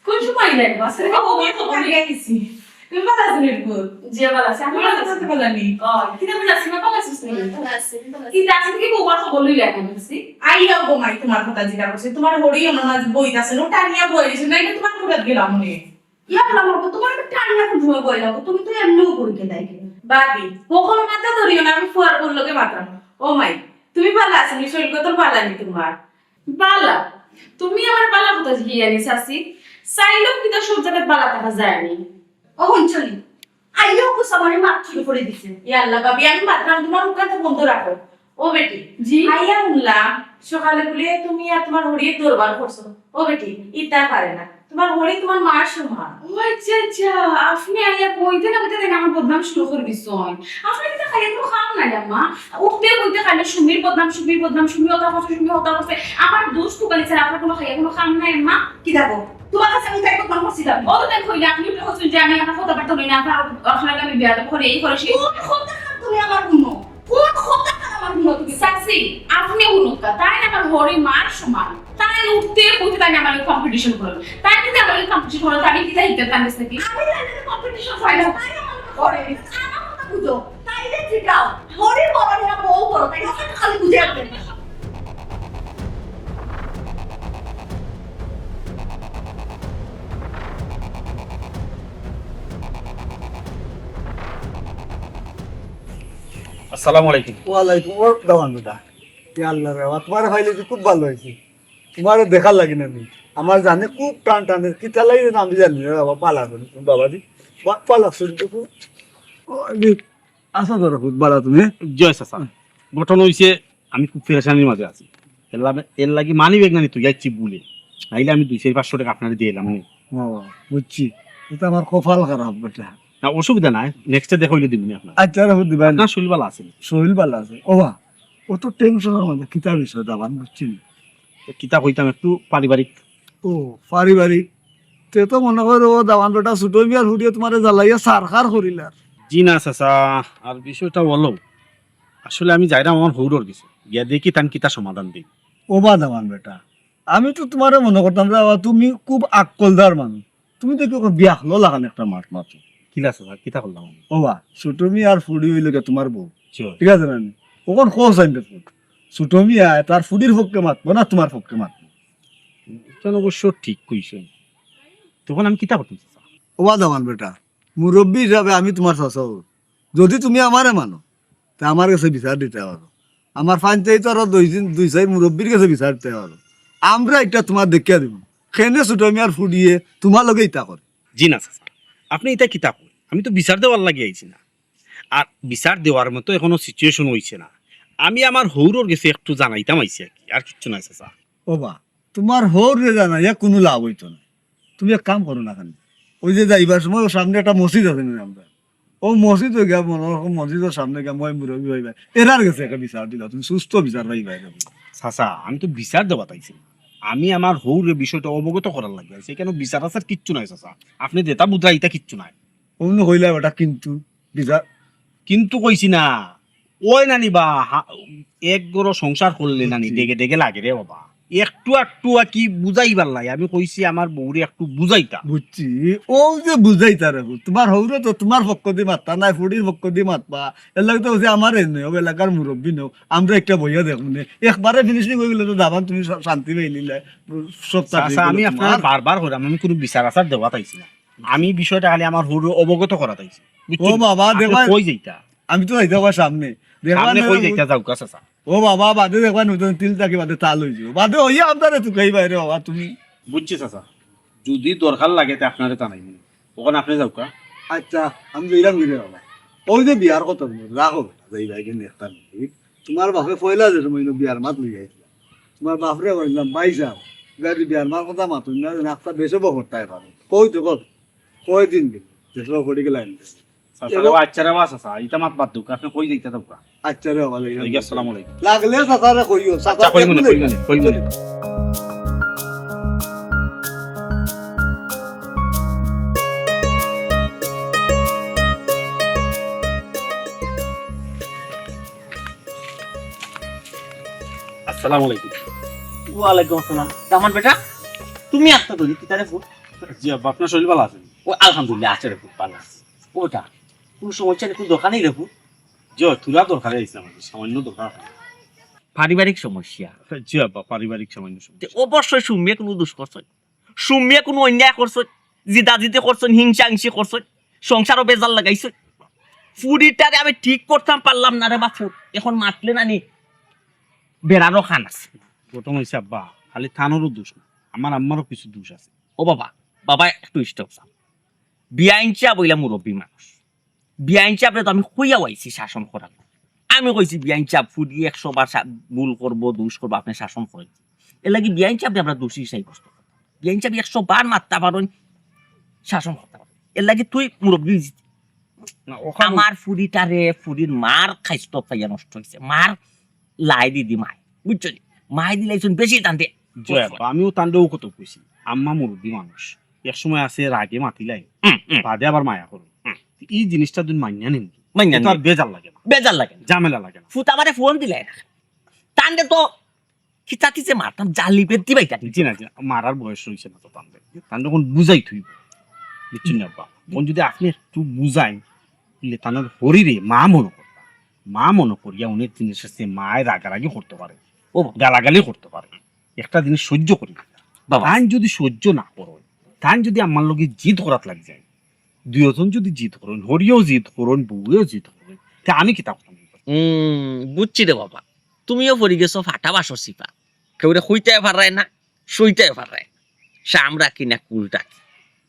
কোন সময় আইলা? আইছি। তুমি ভালা আছো নি? জি, ভালা আছি। আপনি ভালা আছেন? ভালা নি? ও, কিতা ভালা আছি, ভালা আছিস নি? ভালা আছি, ভালা আছি। কিতা আছেন কি বউমার খবর লইলা না, চাচি? আইয়া গো মাই, তুমার কথা জিকার করছি। তুমার হড়ি অনো না বইত আছে, ও টানিয়া বই দিছে, নাইলে তুমার ঘরো গেলাম নে। ইয়া আল্লাহ, মা গো, তুমার তো টানিয়া কোন সময় বই লাগো, তুমি তো এমনিও বই কে দেয়। ভাবি, হকল মাথা ধরিও না, আমি ফুয়ার বউর লগে মাতরাম। ও মাই, তুমি ভালা আছো নি? শরীর কত ভালা নি তুমার? বালা, তুমি আমার বালা কথা জিগাইরায় নি চাচি? চাইলেও কিতা সব জাগাত বালা থাকা যায় নি? ও হুনছো নি? আইয়াও কুছ আমারে মাত শুরু করি দিছে। ইয়া আল্লাহ ভাবি, আমি মাতরাম, তুমার মুখখান তো বন্ধ রাখো। ও বেটি, জি? আইয়া হুনলাম সকালে বুলে তুমি আর তুমার হড়িয়ে দরবার করছো। ও বেটি, ইতা পারে না। তুমার হড়ি তুমার মার সমান। ও আচ্ছা, আচ্ছা, আপনে আইয়া কইতে না কইতে দেখি আমার বদনাম শুরু করি দিছইন। আপনে কিতা খাইয়া কুনু কাম নাই আম্মা? উঠতে বইতে খালি সুমির বদনাম, সুমির বদনাম, সুমি অতা করছে, সুমি অতা করছে। আমার দোষ তো খালি স্যার, আপনার কুনু খাইয়া কুনু কাম নাই আম্মা। কিতা গো? তুমার কাছে আমি তাই বদনাম করছিলাম? ও তো তাই কইলে আপনে উঠে কইছেন যে আমি আপনার কথাবার্তা বলি না, আপনার, আপনার আমি বেয়াদব করি, এই করি, সেই করি। কোন কথা তুমি আমার হুনো? কোন কথা আমার হুনো তুমি? চাচি, আপনে হুনুক্কা, তাইন আমার হড়ি মার সমান। তাইন উঠতে বইতে তাইন আমার লগে কম্পিটিশন করইন। তাইন যদি আমার লগে কম্পিটিশন করইন, আমি কিতা হিকতাম তান গেছ থাকি? আমি তাইন লগে কম্পিটিশন করি না, তাইন আমার লগে করে। আমার কথা বুঝো, তাইরে জিগাও, হড়ি বড় না বউ বড়, তাই না? খালি বুঝে আসবে। আসসালামু আলাইকুম। ওয়ালাইকুম, ও দামান বেটা। ইয়া আল্লাহ রে, তুমারে পাইলে যে খুব ভালা অইছে। তুমারে দেখার লাগি না নি। আমার জানে খুব টান টানে, কিতা লাগি না আমি জানি না বাবা, পালা করি, বাবা জি, বা-, পালা শুরু তো খুব। ও, এই, আচ্ছা ধরো, খুব ভালা তুমি? জি চাচা, ঘটনা অইছে, আমি খুব পেরেশানির মাঝে আছি। এর লা-, এর লাগি মানি ব্যাগ না নি তুই যাচ্ছি ভুলে, নাইলে আমি দুই চাইর পাঁচশো টেকা আপনারে দিলাম নি। ও, বুঝছি, ইটা আমার কপাল খারাপ বেটা। না, অসুবিধা নাই, নেক্সটে দেখা অইলে দিমু নি আপনারে। আচ্ছা, রাখো দিবা। আপনার শরীর ভালা আছে নি? শরীর ভালা আছে। ও বা, অত টেনশনর মাঝে কিতা বিষয় দাবান, বুঝছি নি? তো কিতা কইতাম, একটু পারিবারিক। ও, পারিবারিক। তে তো মনে করো ও দাবান বেটা ছোট মিয়ার হুড়িয়ে তুমারে জ্বালাইয়া সারখার করিলার। জি না চাচা, আর বিষয়টা অইলো, আসলে আমি যাইরাম আমার হউরর গেছে, গিয়া দেখি তান কিতা সমাধান দেইন। ও বা দাবান বেটা, আমি তো তুমারে মনে করতাম রে বাবা, তুমি খুব আক্কলদার মানুষ। তুমি তো কি বিয়াখলো লাখান একটা মাত মাতো। কিলা চাচা, কিতা করলাম আমি? ও বা, ছোট মিয়ার ফুড়ি অইলো গিয়া তুমার বউ। জি। ঠিক আছে না নি? অখন কও চাইন দেখো, ছোট মিয়ায় তার ফুড়ির পক্ষে মাতবো না তুমার পক্ষে মাতবো? ইখান অবশ্য ঠিক কইছইন। তখন আমি কিতা করতাম চাচা? ও বা দাবান বেটা, মুরব্বি হিসাবে আমি তুমার চাচা অই। যদি তুমি আমারে মানো, তে আমার গেছে বিচার দিতায় পারো। আমার পঞ্চায়েত আরো দুই দিন, দুই চাইর মুরব্বির গেছে বিচার দিতায় পারো। আমরা ইটা তুমার দেখিয়া দিমু। কেনে ছোট মিয়ার ফুড়িয়ে তুমার লগে ইতা করে। জি না চাচা, আপনে ইতা কিতা কইন? আমি তো বিচার দেওয়ার লাগি আইছি না। আর বিচার দেওয়ার মতো অখনো situation অইছে না। আমি আমার হউরর গেছে একটু জানাইতাম আইছি আর কি, আর কিচ্ছু নায় চাচা। ও বা, তুমার হউররে জানাইয়া কুনু লাভ অইতো না। তুমি এক কাম করো না কেনে, অউ যে যাইবার সময় অউ সামনে একটা মসজিদ আছে নি আমরার, অউ মসজিদো গিয়া মনো করো মসজিদর সামনে গিয়া ময় মুরব্বি ভাইবা, এরার গেছে একটা বিচার দিলাও, তুমি সুস্থ বিচার পাইবায়। চাচা, আমি তো বিচার দেওয়াত আইছি না। আমি আমার হউররে বিষয়টা অবগত করার লাগি আইছি। ইখানো বিচার আচার কিচ্ছু নাই চাচা। আপনে যেটা বুঝরা ইটা কিচ্ছু নাই। অমনে কইলা বেটা কিন্তু বিচার। কিন্তু কইছি না, অয় না নি বা, হা-, এক ঘরো সংসার করলে না নি, বুঝছি। ডেগে ডেগে লাগে রে বাবা। একটু একটু আর কি বুঝাইবার লাগি, আমি কইছি আমার বউরে একটু বুঝাইতা। বুঝছি, অউ যে বুঝাইতা রে, তুমার হউরে তো তুমার পক্ষদি মাততা নায়, ফুড়ির পক্ষদি মাতবা। এর লাগি তো কইছি আমার এই নয়, অউ এলাকার মুরব্বি নও, আমরা একটা বইয়া দেখমু নে। একবারে finishing অই গেলে তো দাবান তুমি শা-, শান্তি পাইলিলায়, সব চাকরি চাচা, আমি আপনারে বারবার কইরাম, আমি কুনু বিচার আচার দেওয়াত আইছি না। আমি বিষয়টা খালি আমার হউররে অবগত করাত আইছি। বুঝছো? ও বাবা, আপনে দেখবা, কই যাইতা? আমি তো যাইতাম সামনে। দেখবা সামনে না, কই যাইতা? যাউক্কা চাচা। ও বাবা, বাদে দেখবা নতুন তিল থাকি বাদে তাল অই যাইবো। বাদে অইয়া আপনারে তুকাইবায় রে বাবা তুমি। বুঝছি চাচা, যদি দরকার লাগে তে আপনারে জানাইমু। অখন আপনে যাউক্কা। আচ্ছা, আমি যাইরাম গি রে বাবা। অউ যে বিয়ার কথা বললাম, রাখো বেটা, যাইবায় গি নে একটা মিনিট। তুমার বাপে পয়লা যে সময় বিয়ার মাত লইয়া আইছিলা, তুমার বাপরে কইলাম, "ভাইসাব, ইবাদি বিয়ার মার কথা মাতইন না, যেন একটা বেশে বকরতায় পারে।" কই তো কত? কয়দিন গেল? চাচা রে বা, আচ্ছা রে বা, চাচা, ইতা মাত বাদ দেউক্কা, আপনে কই যাইতা যাউক্কা। আচ্ছা রে বাবা, ঠিক আছে, আসসালামু আলাইকুম। লাগলে চাচারে কইও, চাচা আচ্ছা, কইমুনে, কইমুনে, কইমুনে। আসসালামু আলাইকুম। ওয়ালাইকুম আসসালাম। দামান বেটা, তুমি আস্তা ধরি, কিতারে ফুট? জি আব্বা, আপনার শরীর ভালা আছে? ও আলহামদুলিল্লাহ, আছে রে ফুট, ভালা আছে। ওটা, কোনো সমস্যা নেই, কোনো দরকার নেই রে ফুট। জি, থুড়া দরকারে আইছিলাম, সামান্য দরকার। পারিবারিক সমস্যা? জি আব্বা, পারিবারিক সামান্য সমস্যা। তে অবশ্যই সুমিয়ে কোনো দুষ করছইন, সুমিয়ে কোনো অন্যায় করছইন, জিদাজিদি করছইন, হিংসা হিংসি করছইন, সংসারও বেজাল লাগাইছইন। ফুরিটারে আমি ঠিক করতাম পারলাম না রে বা ফুট, এখন মাতলে নানি বেড়ারও খান আছে। ঘটনা হইছে আব্বা, খালি তানরও দোষ না, আমার আম্মারও কিছু দোষ আছে। ও বাবা, বাবা একটু stop চাও। বিয়াইন সাব অইলা মুরব্বি মানুষ। বিয়াইন সাবরে তো আমি কইয়াও আইছি শাসন করার। আমি কইছি, "বিয়াইন সাব, ফুরি একশো বার সা-, ভুল করবো, দোষ করবো, আপনে শাসন করেন।" এর লাগি বিয়াইন সাবরে আমরা দোষী সাব্যস্ত করতাম। বিয়াইন সাব একশো বার মাততা পারইন, শাসন করতা পারইন। এর লাগি তুই মুরব্বি অইছি। না, ওখানে আমার ফুরিটারে, ফুরির মার খাইস্ত পাইয়া নষ্ট হইছে। মার লাই দিদি মায়, বুঝছো নি? মায় দিলাইছইন বেশি তানরে। জি আব্বা, আমিও তানরেও কত কইছি। আম্মা মুরব্বি মানুষ, এক সময় আছে রাগে মাতিলাইন, হুম, হুম। বাদে আবার মায়া করইন। হুম। এই জিনিসটা দুন মানিয়া নিন। মানিয়া তো আর নিন। বেজাল লাগে না। বেজাল লাগে না। ঝামেলা লাগে না। ফুত আমারে ফোন দিলাইন। তানরে তো কিতা কিসে মারতাম, জালি বেদ দিবাই কাটি। জি না, জি না, মারার বয়স হইছে না তো তানরে। তানরে এখন বুঝাই তুই। বুঝছো নি আব্বা? এখন যদি আপনে একটু বুঝাইন, তাইলে তানর হরিরে মা মনো করতা। মা মনো করিয়া অনেক জিনিস আছে, মায় রাগারাগি করতে পারে, ও বাবা। গালাগালি করতে পারে। একটা জিনিস সহ্য করি। বাবা। তাইন যদি সহ্য না করইন, তাইন যদি আমার লগে জিদ করাত লাগি যায়, দুইজন যদি জিদ করইন, হরিয়েও জিদ করইন, বউয়েও জিদ করইন, তে আমি কিতা করতাম? হুম, বুঝছি রে বাবা। তুমিও পড়ি গেছো ফাটা বাঁশর চিপা। কেউরে কইতায় পাররায় না, সইতায় পাররায় না। সামরা কি না কুলটা কি?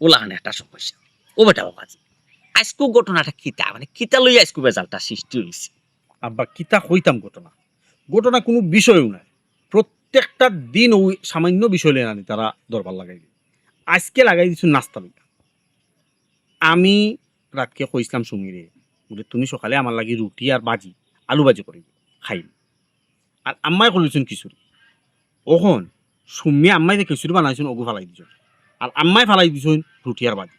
ওলাখান একটা সমস্যা। ও বেটা বাবাজি, আইজকু ঘটনাটা কিতা? মানে কিতা লইয়া আইজকু বেজালটা সৃষ্টি হইছে? আব্বা, কিতা কইতাম ঘটনা? ঘটনা কোনো বিষয়ও নাই। প্রত্যেকটা দিন ওই সামান্য বিষয় লইয়া নানি তারা দরবার লাগাই দেয়। আইজকে লাগাই দিছইন নাস্তা লইয়া। আমি রাতকে কইছলাম সুমিরে, বুলে, "তুমি সকালে আমার লাগি রুটি আর ভাজি, আলু ভাজি করি খাইম।" আর আম্মায় করিলিছইন খিচুড়ি। অখন সুমি আম্মায় যে খিচুড়ি বানাইছইন, ওগু ফালাই দিছইন। আর আম্মায় ফালাই দিছইন রুটি আর ভাজি।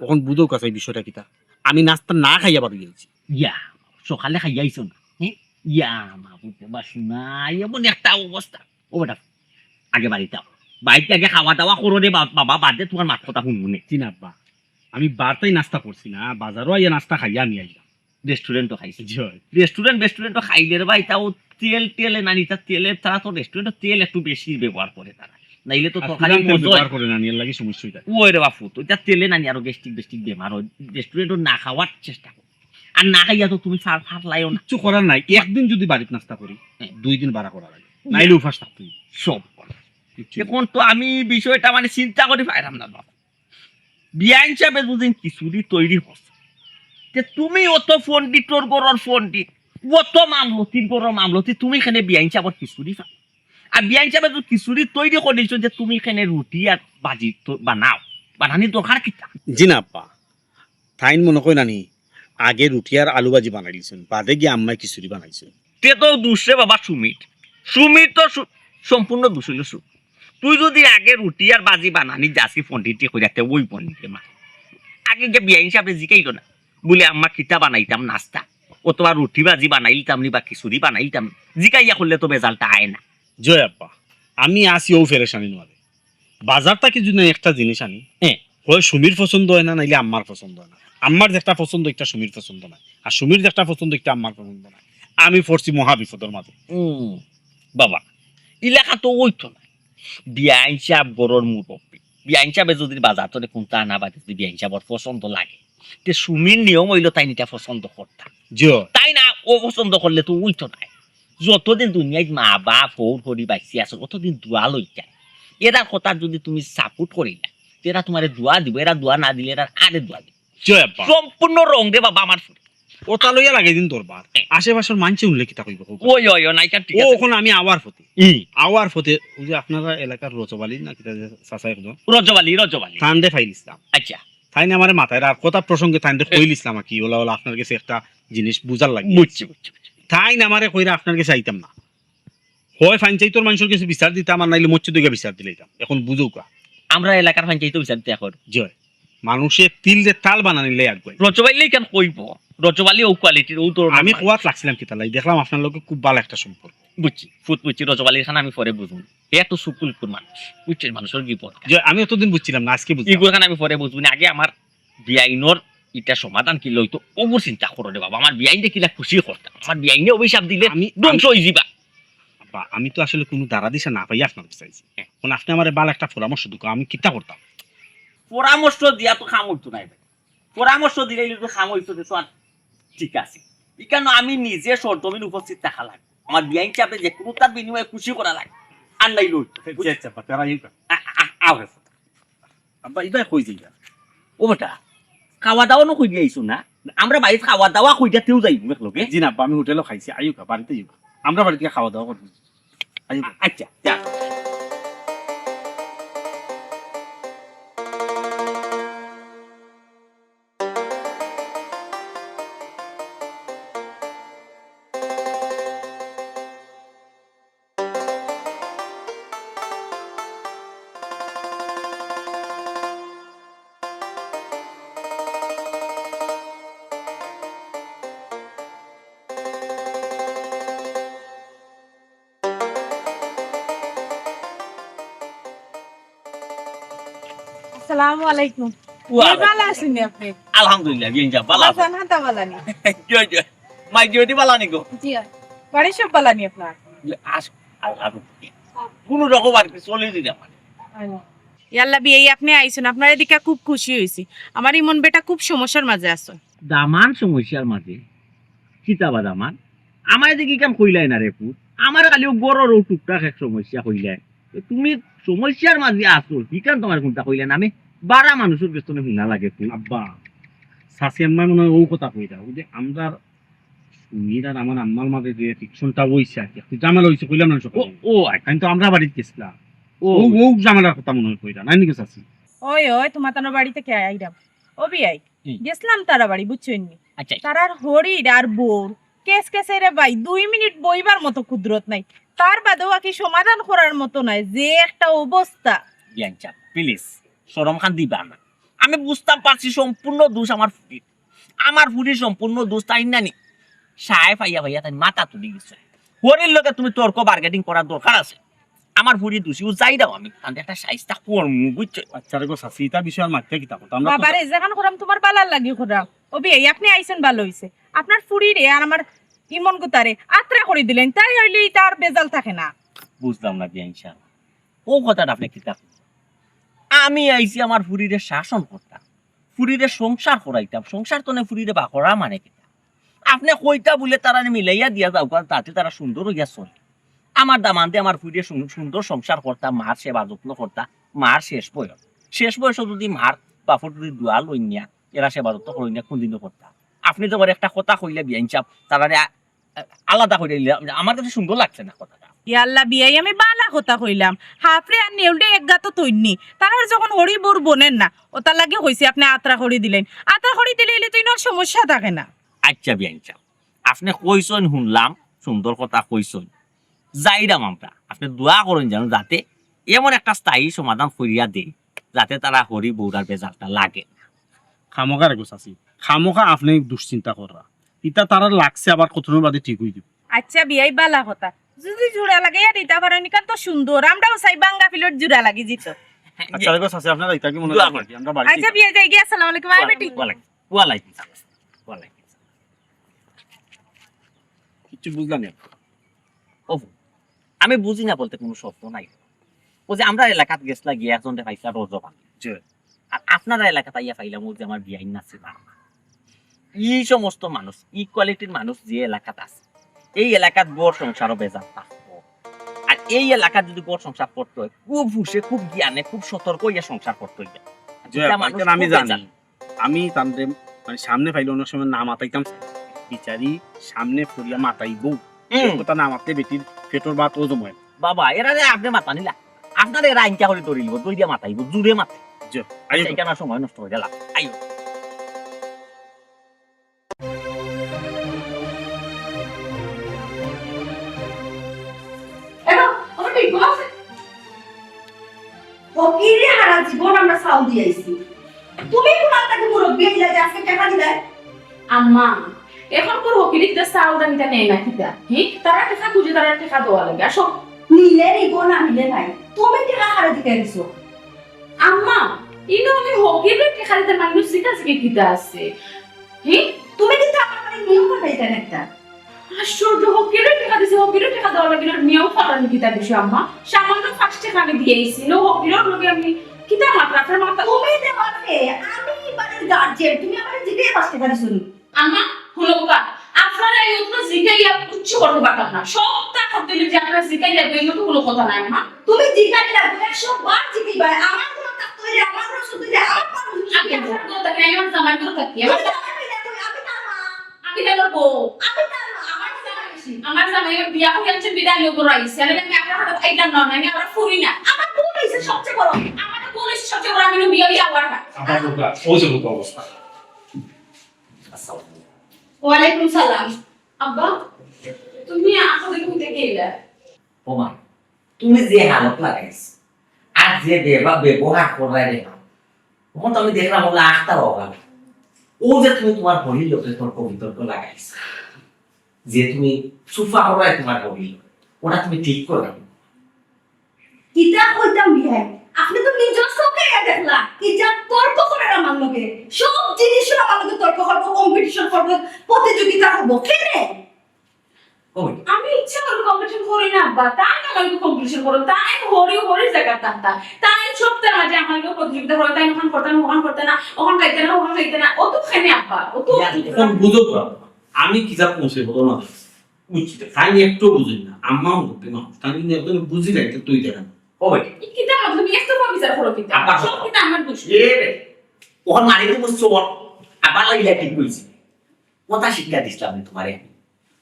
অখন বুঝউক্কা চাই বিষয়টা কিতা? আমি নাস্তা না খাইয়া বারই আইছি। ইয়া, সকালে খাইয়া আইছো না? হ্যাঁ? ইয়া, মাবুদ রে বা, শুনা, এমন একটা অবস্থা। ও বেটা, আগে বাড়িত আও। বাড়িত আগে খাওয়া দাওয়া করো রে বা-, বাবা, বাদে তুমার মাত কথা হুনমুনে। জি না আব্বা, আমি বারতাই নাস্তা করছি না, বাজারো আইয়া নাস্তা খাইয়া আমি আইলাম। রেস্টুরেন্টো খাইছি। জি অয়। রেস্টুরেন্ট, রেস্টুরেন্টো খাইলে রে বা, ইতা ও তেল, তেলে নানি, ইতা তেলের তারা তো রেস্টুরেন্টো তেল একটু বেশি ব্যবহার করে তারা। নাইলে তো আর তরকারি পুরান তেল মজা অয়। ব্যবহার করে নানি, এর লাগি সমস্যা অইতা। ওই রে বাপু, তো ইতা তেলে নানি আরো গ্যাস্ট্রিক বেস্ট্রিক বেমার অয়। রেস্টুরেন্টো না খাওয়ার চেষ্টা করো। আর না খাইয়া তো তুমি ফার-, ফারলাইও না। কিচ্ছু করার নাই, একদিন যদি বাড়িত নাস্তা করি, হ্যাঁ। দুই দিন বাড়া করা লাগে, না। নাইলে উপাস থাকতে অইবো। সব। কিচ্ছু। এখন তো আমি বিষয়টা মানে চিন্তা করি পাইরাম না বাবা। বিয়াইন সাবে যদি খিচুড়ি তৈরি করছে, তে তুমি অত পণ্ডিতর ঘরর পণ্ডিত, অত মামলতির ঘরর মামলতি, তুমি কেনে বিয়াইন সাবর খিচুড়ি খাও? আর বিয়াইন সাবে যদি খিচুড়ি তৈরি করিলিছইন, তে তুমি কেনে রুটি আর ভাজি তো বানাও, বানানির দরকার কিতা? জি না আব্বা, তাইন মনো কয় নানি, আগে রুটি আর আলু ভাজি বানাইলিছইন, বাদে গিয়া আম্মায় খিচুড়ি বানাইছইন। তে তো দুষ রে বাবা সুমির। সুমির তো সু-, সম্পূর্ণ দুষ অইলো সুমির। তুই যদি আগে রুটি আর ভাজি বানানি যাসি পণ্ডিতি কইরা, তে ওই পণ্ডিতে মা। আগে গিয়া বিয়াইন সাবরে জিকাইলো না। বুলে, "আম্মা কিতা বানাইতাম নাস্তা? অথবা রুটি ভাজি বানাইলিতাম নি বা খিচুড়ি বানাইলিতাম নি?" জিকাইয়া করলে তো বেজালটা আয় না। জি অয় আব্বা, আমি আছি অউ পেরেশানির মাঝে। বাজার থাকি যদি একটা জিনিস আনি, হ্যাঁ। হয় সুমির পছন্দ অয় না, নাইলে আম্মার পছন্দ অয় না। আম্মার যেটা পছন্দ, একটা সুমির পছন্দ নায়। আর সুমির যেটা পছন্দ, একটা আম্মার পছন্দ নায়। আমি পড়ছি মহা বিপদর মাঝে। হুম, বাবা, ইলাকা তো অইতো না। বিয়াইন সাব ঘরর মুরব্বি। বিয়াইন সাবে যদি বাজার তনে কুন্তা আনা বাদে যদি বিয়াইন সাবর পছন্দ লাগে, তে সুমির নিয়ম অইলো তাইন ইটা পছন্দ করতা। জি অয়। তাইন না অপছন্দ করলে তো অইতো নায়। যতদিন দুনিয়াত মা বাপ হউর হরি বাইচি আছে, অতদিন দোয়া লইতা। এরার কথা যদি তুমি support করিলায়, তে এরা তুমারে দোয়া দিবো, এরা দোয়া না দিলে এরা কারে দোয়া দিবো? জি অয় আব্বা। সম্পূর্ণ wrong রে বাবা আমার ফুরি। অতা লইয়া লাগাই দিন দরবার। হ্যাঁ। আশেপাশর মানষে হুনলে কিতা কইবো? ওই, ওই, ওই, না, ইটা ঠিক আছে। অখন আমি আওয়ার পথে। হুম। আওয়ার পথে, অউ যে আপনারার এলাকার রজব আলী না কিতা যে চাচা একজন? রজব আলী, রজব আলী। তানরে পাইলিছলাম। আচ্ছা। তাইন আমারে মাতাইরা, আর কথা প্রসঙ্গে তাইনরে কইলিছলাম আর কি, ওলা ওলা আপনার গেছে একটা জিনিস বুঝার লাগি। বুঝছি, বুঝছি, বুঝছি। তাইন আমারে কইরা আপনার গেছে আইতাম না। হয় পঞ্চায়েতর মানষর গেছে বিচার দিতাম, আর নাইলে মসজিদো গিয়া বিচার দিলাইতাম। এখন বুঝউক্কা। আমরা এলাকার পঞ্চায়েতো বিচার দিতা এখন। জি অয়। মানুষে তিলরে তাল বানানির লাগি আগুয়াই। রজব আলীয়ে ইখান কইবো। রজব আলী অউ quality-র, অউ ধরনর আমি মানুষ। কওয়াত লাগছিলাম কিতার লাগি, দেখলাম আপনার লগে খুব ভালা একটা সম্পর্ক। বুঝছি, ফুত বুঝছি, রজব আলীর খান আমি পরে বুঝমু। হে তো সুকুলকুর মানুষ, বুঝছইন, মানষর বিপদ। জি, আমি অতদিন বুঝছিলাম না, আজকে বুঝলাম। ইগুর খান আমি পরে বুঝমু নি, আগে আমার বিয়াইনর ইটা সমাধান কিলা অইতো, অগুর চিন্তা করো রে বাবা। আমার বিয়াইনরে কিলা খুশি করতাম, আমার বিয়াইনে অভিশাপ দিলে আমি, ধ্বংস অইযিবা। আব্বা, আমি তো আসলে কুনু ধারা দিশা না পাইয়া আপনার গেছে আইছি। এখন আপনে আমারে ভালা একটা পরামর্শ দেউক্কা, আমি কিতা করতাম? পরামর্শ দিয়া তো কাম অইতো নায় ভাই, পরামর্শ দিলে তো কাম অইতো, তো আর ঠিক আছে। ইখানো আমি নিজে সরজমিন উপস্থিত থাকা লাগে, আমার বিয়াইন সাবরে যেকুনু তার বিনিময়ে খুশি করা লাগে, আর নাইলে অইতো। আচ্ছা, আচ্ছা, আব্বা, তারা ইউকা। আ-, আ-, আ-, আও হে। আব্বা, ইবায় কই যাইরা? ও বেটা, খাওয়া দাওয়া নু করিয়া আইছো না? আমরা বাড়িত খাওয়া দাওয়া করিয়া তেউ যাইমু একলগে। জি না আব্বা, আমি হোটেলো খাইছি, আইউকা, বাড়িত আইউকা। আমরা বাড়িত গিয়া খাওয়া দাওয়া করমু। আইউকা। আ-, আচ্ছা, যা। আসসালামু আলাইকুম। ওয়ালাইকুম। ভালা আছইন নি আপনে? আলহামদুলিল্লাহ, বিয়াইন সাব, ভালা আছি। জান হাতা ভালা নি? জি, জি। মাই জি, ওটি ভালা নি গো? জি, অয়। বাড়ির সব ভালা নি আপনার? জি, আস-, আল্লাহ রহমতে। কুনু রকম আর কি চলি দিলাম। ইয়াল্লা বিয়াই, আপনে আইছইন, আপনারে দেখিয়া খুব খুশি অইছি। আমার ইমন বেটা খুব সমস্যার মাঝে আছে। দামান সমস্যার মাঝে? কিতা বা দামান? আমারে দেখি কাম কইলায় না রে পুত। আমারে খালি অউ ঘরর অউ টুকটাক এক সমস্যা কইলায়। তো তুমি সমস্যার মাঝে আছো, ইখান তুমারে কুনটা কইলায় না? আমি বারা মানষর গেছ থনে হুনা লাগে পুত। আব্বা, চাচি আম্মায় মনে অয় অউ কথা কইরা, অউ যে আমরার সুমির আর আমার আম্মার মাঝে যে frictionটা অইছে আর কি, একটু ঝামেলা অইছে, কইলাম না সকালে? ও, ও, আচ্ছা। আমি তো আমরা বাড়িত গেছিলাম। ও। অউ, অউ ঝামেলার কথা মনে অয় কইরা, নায় নি গো চাচি? ওই, ওই, তুমার তানোর বাড়িত কে আইরাম? ও বিয়াই, হুম। গেছলাম তারা বাড়ি, বুঝছইন নি? আচ্ছা, আচ্ছা। তারার হরির আর বউর কেস কেসে রে ভাই, দুই মিনিট বইবার মতো কুদরত নাই। তার বাদেও আর কি সমাধান করার মতো নাই, যে একটা অবস্থা। বিয়াইন সাব, please, শরম খান দিবা না। আমি বুঝতাম পারছি সম্পূর্ণ দোষ আমার ফুরির। আমার ফুরির সম্পূর্ণ দোষ, তাইন না নি? সায় পাইয়া পাইয়া তাইন মাথা তুলি গেছে। হরির লগে তুমি তর্ক bargaining করার দরকার আছে? আমার ফুরি দোষী, অউ যাইরাম আমি, তানরে একটা শাইস্তা করমু, বুঝছো? আচ্ছা রে গো চাচি, ইতা বিষয়ে আর মাতিয়া কিতা করতা? আমরা তো বাবারে, যেখান করাম তুমার ভালার লাগি করাম। ও বিয়াই, আপনে আইছইন ভালা অইছে। আপনার ফুরিরে আর আমার ইমন গুতারে আত্রা করি দিলাইন, তাই অইলে ইতা আর ভেজাল থাকে না। বুঝলাম না বিয়াইন সাব, অউ কথাটা আপনে কিতা কইলা? আমি আইছি আমার ফুরিরে শাসন করতাম, ফুরিরে সংসার করাইতাম, সংসার থনে ফুরিরে বার করা মানে কিতা? আপনে কইতা বুলে তারারে মিলাইয়া দিয়া যাউক্কা, যাতে তারা সুন্দর অইয়া চলে। আমার দামান্দে আমার ফুরিরে সুন-, সুন্দর সংসার করতা, মার সেবা যত্ন করতা, মার শেষ বয়স। শেষ বয়সো যুদি মার বাপর যুদি দোয়া লইন না, এরা সেবা যত্ন করইন না, কুনদিনও করতা? আপনে যে আমারে একটা কথা কইলা বিয়াইন সাব, তারারে আ-, আ-, আলাদা করি দিলা, আমার কাছে সুন্দর লাগছে না কথাটা। ইয়াল্লা বিয়াই, আমি ভালা কথা কইলাম, হাফরে আর নেউলরে এক গাতো থইন নি। তারার যখন হরি বউর বনের না, অতার লাগি কইছি আপনে আত্রা করি দিলাইন। আত্রা করি দিলে অইলে তো ইনো সমস্যা থাকে না। আচ্ছা বিয়াইন সাব, আপনে কইছইন হুনলাম, সুন্দর কথা কইছইন। যাইরাম আমরা, আপনে দোয়া করইন যেন যাতে এমন একটা স্থায়ী সমাধান করিয়া দেই, যাতে তারা হরি বউর আর ভেজালটা লাগে না। খামোখা রে গো চাচি, খামোখা আপনে দুশ্চিন্তা কররা। ইতা তারার লাগছে, আবার কতদিন বাদে ঠিক অই দিবো। আচ্ছা বিয়াই, ভালা কথা, যুদি জোড়া লাগাইয়া দিতা পারইন, ইখান তো সুন্দর, আমরাও চাই ভাঙ্গা ফিলর জোড়া লাগি যিতো। আচ্ছা রে গো চাচি, আপনারা ইতা কি মনে করেন? আমরা বাড়ি আচ্ছা বিয়াই, যাইগি, আসসালামু আলাইকুম। আই বেটি। ওয়ালাইকুম, ওয়ালাইকুম সালাম। ওয়ালাইকুম সালাম। কিচ্ছু বুঝলাম না। ও, আমি বুঝি না বলতে কুনু শব্দ নাই। অউ যে আমরার এলাকাত গেছলা গিয়া একজনরে পাইছলা রজব আলী। জি। আর আপনারার এলাকাত আইয়া পাইলাম অউ যে আমার বিয়াইন নাসিমা। ই সমস্ত মানুষ, ই quality-র মানুষ যে এলাকাত আছে, এই এলাকাত ঘর সংসারও ভেজাল থাকবো। আর এই এলাকাত যুদি ঘর সংসার করতে অয়, খুব হুশে, খুব জ্ঞানে, খুব সতর্ক অইয়া সংসার করতে অইবো। জি, ইটা মানুষ ইটা আমি খুব জানি। ভেজাল। আমি তানরে মানে সামনে পাইলে অনেক সময় না মাতাইতাম চাই। বিচারি সামনে পড়িয়া মাতাইবো। হুম। কথা না মাতলে বেটির পেটর ভাত হজম অয় না। বাবা, এরারে আপনে মাতানি লাগবো। আপনারে এরা আইনকা করি ধরিলিবো, ধরিয়া মাতাইবো, জুরে মাতাইবো। জি, আইও। এখানে সময় নষ্ট করে গেলাম। আইও। এবার, ওটা ঠিক বলা আছে? ফকিরে হারা জীবন আমরা চাউল দিয়া আইছি। তুমি কোন আত্মাকে মুরব্বি হইলা যে আজকে টাকা দিলায়? আম্মা, এখন কোন ফকিরে কিতা চাউল দান কিতা নেয় না কিতা? হি? তারা টাকা খুঁজে, তারা টাকা দেওয়া লাগে। আর সব নিলে নিব, না নিলে নাই। তুমি টাকা হারা দিতে দিছো। আম্মা, ইনো আমি ফকিরে টাকা দিতে মানুষ জিকা জিকে কিতা আছে? হি? তুমি কিন্তু আমার মানে নিয়ম পাল্টাইতা না একটা। আশ্চর্য, ফকিরে টাকা দিছে, ফকিরে টাকা দেওয়া লাগিল, নিয়ম পাল্টানি কিতা বিষয় আম্মা? সামান্য পাঁচ টাকা আমি দিয়ে আইছি, নো ফকিরের লগে আমি কিতা মাত্রা, আপনার মাথা তুমি দেওয়ার কে? আমি বাড়ির গার্জিয়ান, তুমি আমার জিকে পাঁচ টাকা দিছো নি? আম্মা, হুনউক্কা, আপনারা এই অত জিকাইয়া কিচ্ছু করতে পারতাম না। সব তা করতে হইলে যে আপনারা জিকাইয়া দেবেন, তো কোনো কথা নাই আম্মা। তুমি জিকাইলা, একশো বার জিকাইবা, আমার কোনো থাকতে হইলে, আমার কোনো সুখ হইলে, আমার কোনো সুখ আমি হইলে। আপনার কোনো থাকি নাই, আমার জামাই কোনো থাকি, আমার তুমি জামাই হইলে কই? আমি তার মা। আমি তার বউ। আমি তার মা, আমার জামাই বেশি। আমার জামাই বিয়া করে আনছে, বিদায় নিয়ে করে আইছে। আমি, আমি আপনার কথা খাইতাম না, আমি আমরা ফুরি না। আমার বোন হইছে সবচেয়ে বড়। আমার বোন হইছে সবচেয়ে বড়, আমি বিয়া হইয়া আবার না। আমার বোনটা, ওই যে মতো অবস্থা। আসসালামু আলাইকুম। ওয়ালাইকুম সালাম। আব্বা, তুমি আমাদের ঘুরতে গেলে? ওমা, তুমি যে হালত লাগাইছ, আর যে ব্যব-, ব্যবহার করায় রে মা, তখন তো আমি দেখলাম ওগুলো আখতা হওয়া গেল। ও যে তুমি তোমার হরির লগে তর্ক বিতর্ক লাগাইছ, যে তুমি সুফা করায় তোমার হরির লগে, ওটা তুমি ঠিক করো না। কিতা কইতাম বিয়াই, আপনি তো নিজর চোখে দেখলা, কি যা তর্ক করার আমার লগে, সব জিনিসও আমার লগে তর্ক করবো, কম্পিটিশন করবো, প্রতিযোগিতা করবো, কেনে? ওই। আমি ইচ্ছা করে কম্পিটিশন করি না আব্বা, তাই আমার লগে কম্পিটিশন করো, তাই হরি হরি জায়গা তান্তা, তাই সপ্তাহের মাঝে আমার লগে প্রতিযোগিতা করে, তাই ওখান করতে না, ওখান করতে না, ওখান খাইতে না, ওখান খাইতে না, ও তো খেনে আব্বা, ও তো ইয়া, এখন বুঝো তো, আমি কি যা পৌঁছে বলো না, বুঝছি তো, তাই একটু বুঝি না, আম্মা মুরব্বি মানুষ, তাই একদম বুঝি না, এটা তুই দেখেন। ও ভাই। এই কিতা মতলব, তুমি একটু বিচার করো কিতা? আব্বা। সব কিতা আমার দোষ। এ রে, ওখান মারি তো বুঝছো, ওর আবার লাগিলা ঠিক কইছি। কথা শিক্ষা দিছিলাম নি তোমারে আমি?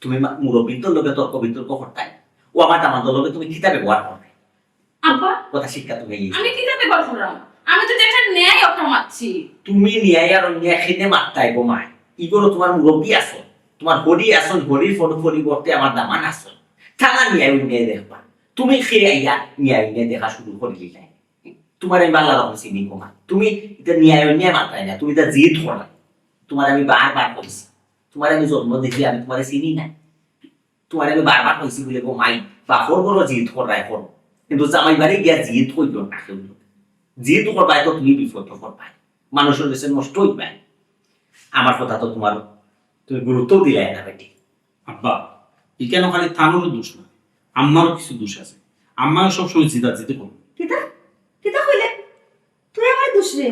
তুমি মা-, মুরব্বিন্তর লগে তর্ক বিতর্ক করতাই, ও আমার দামান্দর লগে তুমি কিতা ব্যবহার করবে? আব্বা, কথা শিক্ষা তুমি এই আমি কিতা ব্যবহার করলাম? আমি তো যেটা ন্যায় ওটা মারছি। তুমি ন্যায় আর অন্যায় খেতে মারতাই গো মায়। ইগোরও তোমার মুরব্বি আছো, তোমার হরি আছন, হরির ফল পরিবর্তে আমার দামান আছন। তারা ন্যায় অন্যায় দেখবা, তুমি খেয়ে আইয়া ন্যায় অন্যায় দেখা শুরু করে দিলাই। তোমার আমি বাংলা রকম চিনি গো মা, তুমি এটা ন্যায় অন্যায় মারতাই না, তুমি এটা জিদ করো। তোমার আমি বারবার কইছি, তোমার আমি জন্ম দিছি, আমি তোমারে চিনি না। তোমারে আমি বারবার কইছি বলে গো মাই, বাপর ঘরো জিদ কররায় করো, কিন্তু জামাই বাড়ি গিয়া জিদ করিও না কেউ। জিদ করবায় তো তুমি বিপদ করবায়, মানুষের কাছে নষ্ট হইবায়। আমার কথা তো তোমার, তুমি গুরুত্ব দিলায় না বেটি। আব্বা, এখানে খালি তানোরও দোষ না, আম্মারও কিছু দোষ আছে। আম্মাও সবসময় জিদাজিদি করে। কিতা? কিতা কইলে? তুই আমার দোষ রে।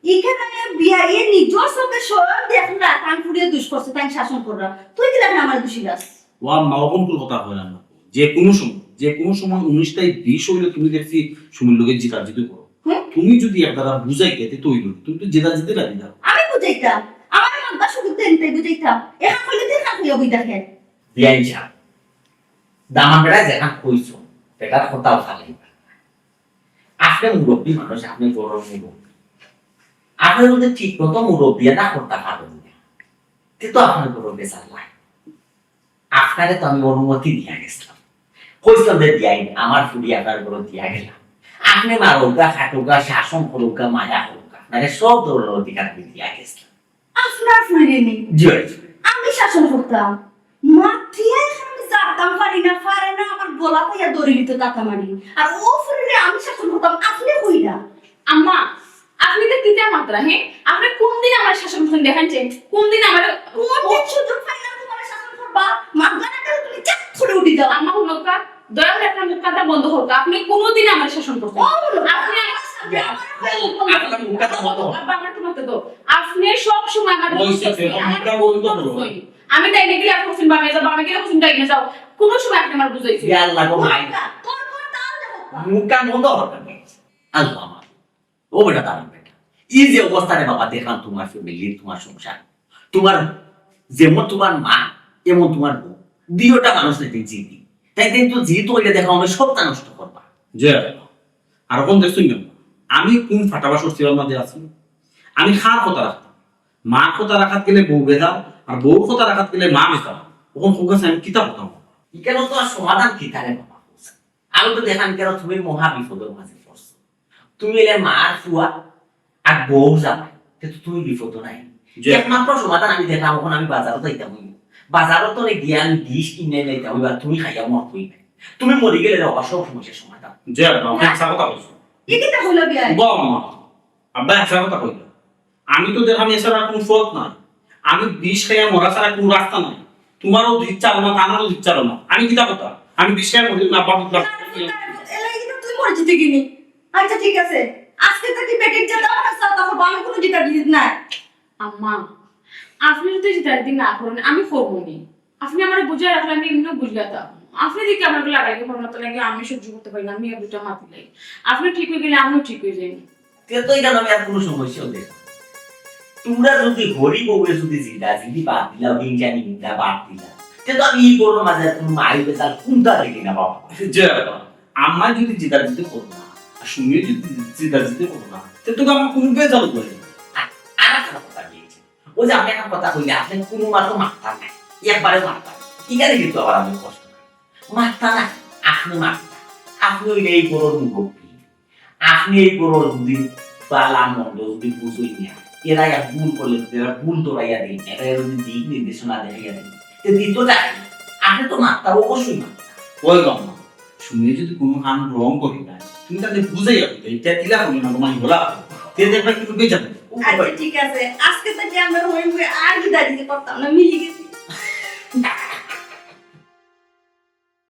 এখানে বিয়া এ নিজর চোখে স্বয়ং দেখ না, তান ফুড়িয়ে দোষ করছে, তাই শাসন কররা। তুই কি লাগে আমার দোষী গাছ? ও আম্মা, অখন তোর কথা হয় না। যে কোনো সময়, যে কোনো সময় উনিশটাই বিশ হইলে তুমি দেখছি সুমির লগে জিতাজিতি করো। হুম? তুমি যদি একদারা বুঝাই দিতে তো হইল, তুমি তো জেদা জিতে লাগি দাও। আমি বুঝাইতাম, আমার মনটা শুধু দেন তাই বুঝাইতাম। এখান কইলে তুই খান হইয়া বই দেখে। বিয়াইন সাহেব, দামান বেটা যেখান কইছো, বেটার কথাও খালি। আপনি মুরব্বী মানুষ, আপনি বড় মুরব্বী। আপনি যদি ঠিক মতো মুরব্বী না করতে পারেন না, তে তো আপনার বড় বেজার লাগে। আপনারে তো আমি অনুমতি দিয়া গেছিলাম, কইছিলাম যে বিয়াইন, আমার ফুড়ি আপনার ঘরো দিয়া গেলাম, আপনি মারুগা, খাটুগা, শাসন করুগা, মায়া করুগা, আপনারে সব ধরনের অধিকার আমি দিয়া গেছিলাম। আপনার ফুড়িরে নি? জি, জি। আমি শাসন করতাম। মাতিয়া এখন আমি জানতাম পারি না, পারে না, আমার গলা পাইয়া দড়ি নিতে তাতা মারি। আর ও ফুড়িরে আমি শাসন করতাম, আপনি কইরা। আম্মা, আপনি তো কিতা মাতরা, হ্যাঁ? আপনি কোন দিন আমার শাসন করছেন দেখাইছেন? কোন দিন আমার, কোন দিন সুযোগ পাইলাম তোমার শাসন করবা? মাতবা না কেন তুমি? চাপ করে উঠি যাও। আম্মা, হুনউক্কা, দয়া করে আপনার মুখ কাটা বন্ধ করুক। আপনি কোনোদিন আমার শাসন করছেন ও, না। আপনি আমার সামনে আমার আপনার মুখ কাটা বন্ধ করুক। আব্বা, আমার তো মাথা তো। আপনি সব সময় আমার ওই সে, সে, আমার মুখটা বন্ধ করো। আমি ডাইনে গেলে আপনি বলছেন বামে যাও, বামে গেলে বলছেন ডাইনে যাও। কোনো সময় আপনি আমার বুঝাইছেন। ইয়া আল্লাহ গো, মাই। তোর কোনো তাল দেবো না। মুখটা বন্ধ করো। আল্লাহ আমার। ও বেটা, দাঁড়ান বেটা। এই যে অবস্থা রে বাবা, দেখলাম তোমার ফ্যামিলি, তোমার সংসার, তোমার যেমন তোমার মা, এমন তোমার বউ, দুইটা মানুষ নাকি জিদি। তাই কিন্তু জিদ হইলে দেখো আমি সবটা নষ্ট করবা। জি। আর কোন দেখছুন না? আমি কুন ফাটাবাসর সিবার মাঝে আছি? আমি কার কথা রাখতাম? মার কথা রাখাত গেলে বউ বেজার, আর বউর কথা রাখাত গেলে মা বেজার। অখন কউক্কা চাইন, আমি কিতা করতাম? ইখানো তো আর সমাধান কিতা রে বাবা? আমি তো দেখলাম কেন তুমি মহা বিপদর মাঝে পড়ছো। তুমি অইলে মার ফুয়া আর বউর জামাই, তে তো তুমি বিপদো নাই। জি। একমাত্র সমাধান আমি দেখলাম, অখন আমি বাজারো যাইতাম অইবো। বাজারো তো রে গিয়া আমি বিষ কিনিয়া আনতাম অইবো, আর তুমি খাইয়া মরতায় অইবো। তুমি মরি গেলে রে বাবা সব সমস্যার সমাধান। জি আব্বা, আপনে হাছা কথা কইছইন। ই কিতা কইলা বিয়াই? বাবা মা, আব্বা হাছা কথা কইলা। আমি তো দেখলাম এছাড়া আর কুনু পথ নাই। আমি বিষ খাইয়া মরা ছাড়া কুনু রাস্তা নাই। তুমারও দিচ্ছারো না, তানারও দিচ্ছারো না। আমি কিতা করতাম? আমি বিষ খাইয়া মরি না, আব্বা বুঝলাম। এলা কিন্তু তুই মরে যেতে গিনি। আচ্ছা ঠিক আছে, আজকে থাকি বেটির যেতা অয় অতা করবো, আমি কুনু জিতা দিত নাই। আম্মা, আপনে যদি জিতা দিতে না করইন, আমি করবো নি। আপনে আমারে বুঝাই রাখলে আমি এমনেও বুঝিয়া থাকমু। আপনে যদি আমারে লাগাইতে পারইন না, তাইলে আমি সহ্য করতে পারি না, আমি আর দুইটা মাতি লাই। আপনে ঠিক অই গেলে আমিও ঠিক অই যাইমু। তে তো ইখানো আমি আর কুনু সমস্যা অইতো না। তুমরা যদি হরি বউয়ে যদি জিদা জিদি বাদ দিলাও, হিংসা নিন্দা বাদ দিলাও, তে তো আমি ই ঘরর মাঝে আর কুনু মারি বেজার কুনতা দেখি না বাবা। জি আব্বা, আম্মায় যদি জিদা জিদি করো না, আর সুমিয়ে যদি জিদা জিদি করো না, তে তো আমার কুনু বেজার অইবো না। আর, আর একটা কথা বলছি, ওই যে আপনে একটা কথা কইলা, আপনে কুনু মাতো মাততা নাই, একবারে মাততা নাই। ইখানো কিন্তু আবার আমি কষ্ট পাই। মাততা নাই, আপনে মাততা। আপনে অইলে ই ঘরর মুরব্বি। আপনে ই ঘরর যদি বালা মন্দ যদি বুঝইন না, এরা এক ভুল করলে যদি এরা ভুল ধরাইয়া দেইন, এরা যদি দিক নির্দেশনা দেখাইয়া দেইন, তে দিত যায়। আপনে তো মাততা, অবশ্যই মাততা। ওই বাবা, সুমিয়ে যদি কুনু কাম wrong করে না, তুমি তারে বুঝাইয়া বলতে, ইটা কিলা করলে না, তুমার হলা, তে দেখবা কিন্তু বেজার। আচ্ছা, ঠিক আছে, আজকে থাকি আমরা হই হই আর জিদা জিদি করতাম না, মিলি গেছি।